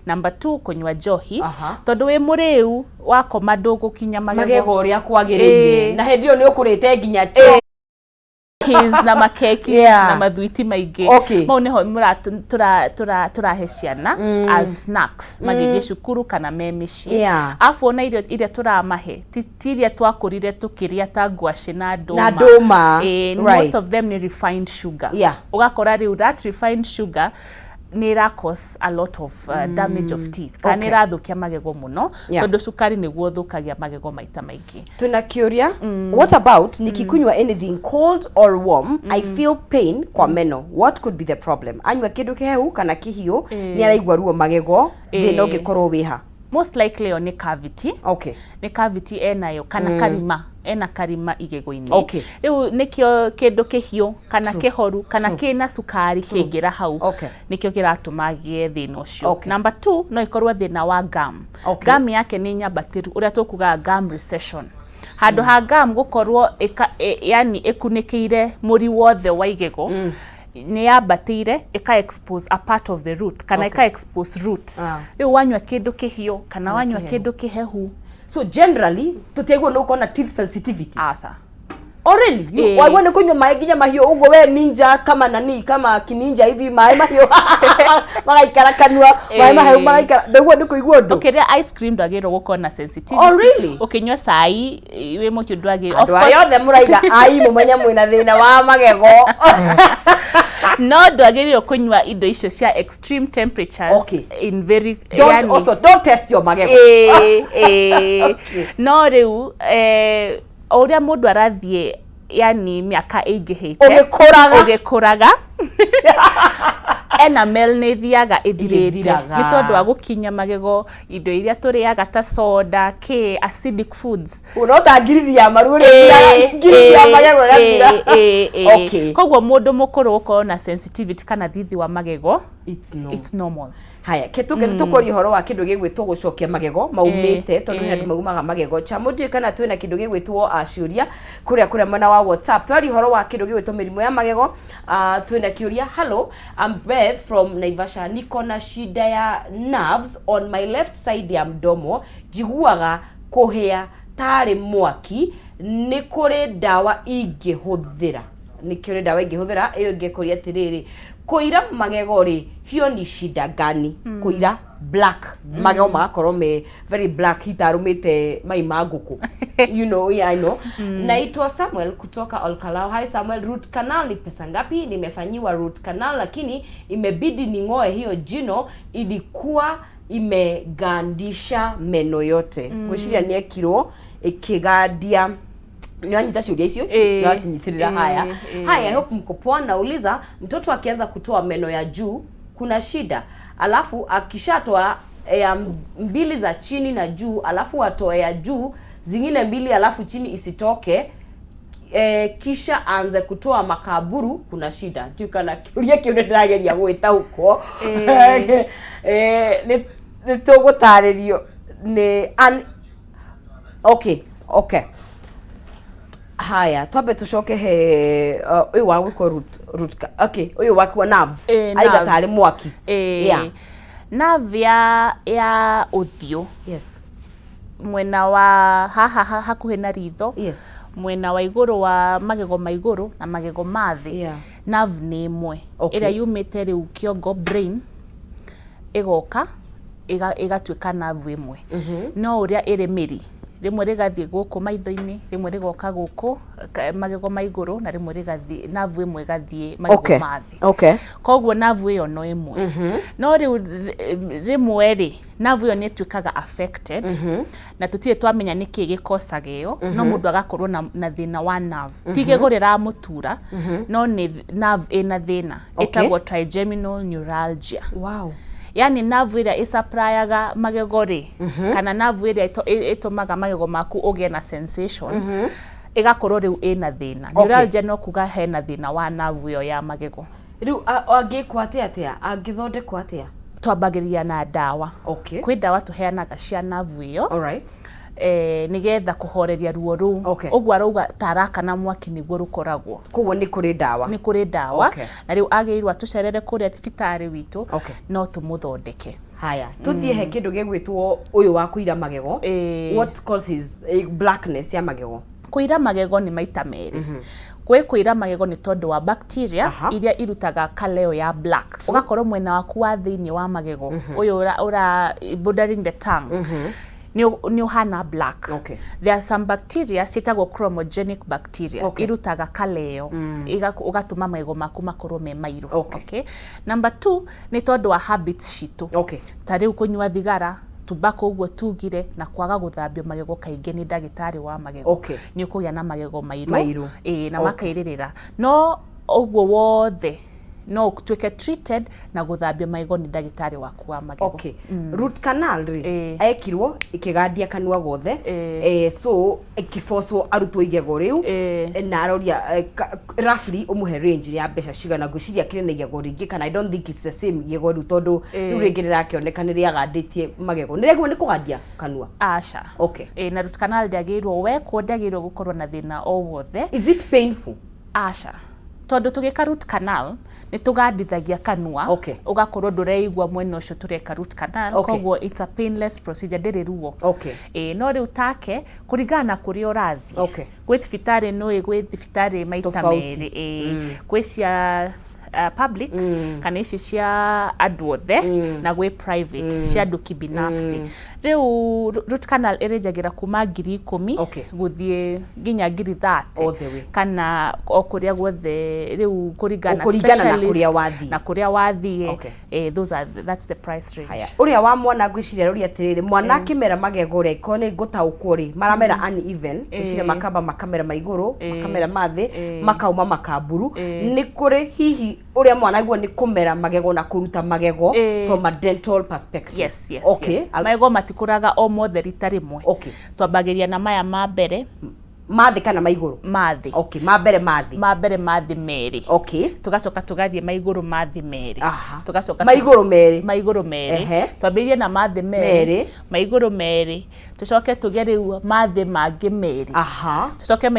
Number two, kũnyua njohi. Tondũ wĩ mũrĩu, wakoma ndũgũkinya magego magego ũrĩa kwagĩrĩire. Na hĩndĩ ĩyo nĩ ũkũrĩte nginya cookies na makeki na mathwiti maingĩ. Mau nĩho tũrahe ciana as snacks magĩthiĩ cukuru kana me mĩciĩ. Afu ona irio iria tũramahe ti iria twakũrire tũkĩrĩa ta ngwacĩ na ndũma. Na ndũma. Most of them nĩ refined sugar. Ũgakora rĩu that refined sugar nĩ ĩra cause a lot of damage of teeth kana nĩ ĩrathũkia magego mũno, tondũ cukari nĩguo ũthũkagia magego maita maingĩ. Tuna kiuria, what about nikikunywa anything cold or warm, I feel pain kwa meno? What could be the problem? Anyua kindu kihehu kana kihiũ, nĩ araigua ruo magego. Thĩna ũngĩkorwo wĩha? Most likely ĩyo nĩ cavity. Nĩ cavity enayo kana karima, ena karima igego-inĩ. Rĩu nĩkĩo kĩndũ kĩhiũ kana kĩhoru kana kĩna cukari kĩngĩra hau, nĩkĩo kĩratũma agĩe thĩna ũcio. Number two, no ĩkorwo thĩna wa gum. Gum yake nĩ nyambatĩru, ũrĩa tũkugaga gum recession. Handũ ha gum gũkorwo yani ĩkunĩkĩire mũri wothe wa igego, nĩ yambatĩire ĩka expose a part of the root kana ĩka expose root. Rĩu wanyua kĩndũ kĩhiũ kana wanyua kĩhehu. Kĩndũ kĩhehu. So generally tutiaigua nĩ gũkorwo na teeth sensitivity? Aca. Oh, really? Eh. Waigua nĩ kũnyua maĩ nginya mahiũ ũguo, we ninja kama nani, kama kininja hivi, maĩ mahiũ magaikara kanua, maĩ mahehu magaikara, ndaigua nĩ kũigua ũndũ. Ũkĩrĩa ice cream ndwagĩrĩirwo gũkorwo na sensitivity. Oh, really? Ũkĩnyua cai wĩ mũhiũ ndwagĩrĩirwo. Andũ arĩa othe mũraiga ai mũmenye mwĩna thĩna wa magego. No ndwagĩrĩirwo kũnyua indo icio cia extreme temperatures in very Don't yani- also don't test your magego. Ĩĩ. No rĩu o ũrĩa mũndũ arathiĩ, yani mĩaka ĩingĩhĩte, Ũgĩkũraga. Ũgĩkũraga, enamel nĩ ĩthiaga ĩthirĩte. Ĩgĩthiraga. Nĩ tondũ wa gũkinya magego, indo iria tũrĩaga ta soda, kĩ acidic foods. No ta ngirithi ya maru ũrĩa ngirithi ya magego ĩgathira. Ĩĩ. Koguo mũndũ mũkũrũ gũkorwo na sensitivity kana thithi wa magego, It's normal. it's normal. Haya, kĩtũke nĩ tũkwaria ũhoro wa kĩndũ gĩgwĩtwo gũcokia magego maumĩte, tondũ nĩ andũ maumaga magego chamo. Ndiũĩ kana twĩna kĩndũ gĩgwĩtwo ciũria kũrĩa mwena wa WhatsApp. Twaria ũhoro wa kĩndũ gĩgwĩtwo mĩrimũ ya magego. Twĩna kĩũria, "Hello, I'm Beth from Naivasha. Niko na shida ya nerves on my left side ya mdomo. Njiguaga kũhĩa tarĩ mwaki. Nĩ kũrĩ ndawa ingĩhũthĩra?" Nĩ kũrĩ ndawa ingĩhũthĩra? Ĩyo ĩngĩkũria atĩrĩrĩ, kũira magego rĩ, hiyo ni shida gani? Kũira black magego, magakorwo me very black, hitarũmĩte mai ma ngũkũ. Yeah, I know. "Naitwa Samuel kutoka Olkalou." Hi Samuel, "Root canal ni pesa ngapi? Nimefanyiwa root canal lakini imebidi ning'oe hiyo jino, ilikuwa imegandisha meno yote." Gwĩciria nĩ ekirwo ĩkĩgandia. Nĩwanyita ciũria icio? Ĩĩ. Nĩwacinyitĩrĩra? Ĩĩ. Haya. Ĩĩ. "Hi, I hope mko poa. Nauliza, mtoto akianza kutoa meno ya juu kuna shida? Alafu akishatoa ya mbili za chini na juu, alafu atoe ya juu zingine mbili, alafu chini isitoke, kisha aanze kutoa makaburu, kuna shida?" Ndiũ kana kĩũria kĩu nĩ ndĩrageria gwĩtaũkwo. Nĩ tũgũtarĩrio nĩ okay, haya, twambe tũcoke he ũyũ wa gwĩkwo root okay, ũyũ wakiwa nerves. Aiga Nerves. Tarĩ mwaki. Nerve ya ũthiũ, mwena wa haha hakuhĩ na ritho, mwena wa igũrũ wa magego ma igũrũ na magego ma thĩ, nerve nĩ ĩmwe ĩrĩa yumĩte rĩu kĩongo, brain, ĩgoka ĩgatuĩka nerve ĩmwe. No ũrĩa ĩrĩ mĩri, rĩmwe rĩgathiĩ gũkũ maitho-inĩ, rĩmwe rĩgoka gũkũ magego ma igũrũ, na rĩmwe rĩgathiĩ, nerve ĩmwe ĩgathiĩ magego ma thĩ. Koguo nerve ĩyo no ĩmwe, no rĩu rĩmwe rĩ, nerve ĩyo nĩ ĩtuĩkaga affected, na tũtirĩ twamenya nĩkĩ gĩkocaga ĩyo, no mũndũ agakorwo na thĩna wa nerve. Ti igego rĩramũtura, no nĩ nerve ĩna thĩna. Ĩtagwo trigeminal neuralgia. Yani nerve ĩrĩa ĩsupplyyaga magego rĩ, kana nerve ĩrĩa ĩtũmaga magego maku ũgĩe na sensation, ĩgakorwo rĩu ĩna thĩna. Neuralgia no kuga hena thĩna wa nerve ĩyo ya magego. Rĩu angĩkwo atĩa, angĩthondekwo atĩa? Twambagĩrĩria na ndawa. Kwĩ ndawa tũheanaga cia nerve ĩyo. Nĩgetha kũhoreria ruo rũu. Ũguo arauga ta arakana mwaki nĩguo rũkoragwo. Koguo nĩ kũrĩ ndawa? Nĩ kũrĩ ndawa. Na rĩu agĩrĩirwo atũcerere kũrĩa thibitarĩ witũ. No tũmũthondeke. Haya, tuthiĩ he kĩndũ gĩgwĩtwo ũyũ wa kũira magego. What causes blackness ya magego? Kũira magego nĩ maita merĩ. Gwĩ kũira magego nĩ tondũ wa bacteria iria irutaga kaleo ya black, ũgakorwo mwena waku wa thĩinĩ wa magego ũyũ ũra bordering the tongue nĩ ũhana black. There are some bacteria ciĩtagwo chromogenic bacteria. Irutaga kaleo ũgatũma magego maku makorwo me mairũ. Okay. Number two nĩ tondũ wa habits citũ, ta rĩu kũnyua thigara, tobacco, ũguo tugire, na kwaga gũthambio magego kaingĩ nĩ ndagĩtarĩ wa magego. Nĩ ũkũgĩa na magego mairũ. Mairũ. Ĩĩ, na makairĩrĩra. No ũguo wothe no ũtuĩke treated na gũthambio magego nĩ ndagĩtarĩ waku wa magego. Okay, root canal rĩ, ekirwo ĩkĩgandia kanua gothe. So ĩkĩbocwo arutwo igego rĩu. Na aroria roughly ũmũhe range ya mbeca cigana. Ngwĩciria kĩrĩ na igego rĩngĩ kana I don't think it's the same igego rĩu, tondũ rĩu rĩngĩ rĩrakĩoneka nĩ rĩagandĩtie magego. Nĩ rĩagĩrĩirwo nĩ kũgandia kanua? Aca. Ĩĩ, na root canal ndĩagĩrĩirwo wekwo, ndĩagĩrĩirwo gũkorwo na thĩna o wothe. Is it painful? Aca, tondũ tũgĩka root canal nĩ tũgandithagia kanua, ũgakorwo ndũreigua mwena ũcio tũreka root canal. Koguo it's a painless procedure, ndĩrĩ ruo. Ĩĩ, no rĩu take kũringana na kũrĩa ũrathiĩ. Gwĩ thibitarĩ, nĩũĩ gwĩ thibitarĩ maita Tofauti. merĩ. Ĩĩ, gwĩ cia public kana ici cia andũ othe, na gwĩ private cia andũ kibinafsi. Rĩu root canal ĩrĩnjagĩra kuma 10,000 gũthiĩ nginya 30,000. All the way. Kana o kũrĩa guothe rĩu kũringana na Kũringana na specialist kũrĩa wathiĩ. Na kũrĩa wathiĩ. That's the price range. Haya, ũrĩa wa mwana, ngwĩciria rũria atĩrĩrĩ, mwana akĩmera magego rĩ, ko nĩ ngũtaũkwo rĩ, maramera uneven, ngwĩciria makamba makamera ma igũrũ, makamera ma thĩ, makauma makamburu. Nĩ kũrĩ hihi ũrĩa mwana aigua nĩ kũmera magego na kũruta magego from a dental perspective? Yes. Yes. Magego Magego matikũraga o mothe rita rĩmwe. Twambagĩria na maya ma mbere. Ma thĩ kana ma igũrũ? Ma thĩ. Okay, ma mbere ma thĩ. Ma mbere ma thĩ merĩ. Tugacoka tugathiĩ ma igũrũ ma thĩ merĩ. Tugacoka Ma igũrũ merĩ. Ma igũrũ merĩ. Twambĩrĩrie na ma thĩ merĩ. Merĩ. Ma igũrũ merĩ, tucoke tũgĩe rĩu ma thĩ mangĩ merĩ. Tucoke ma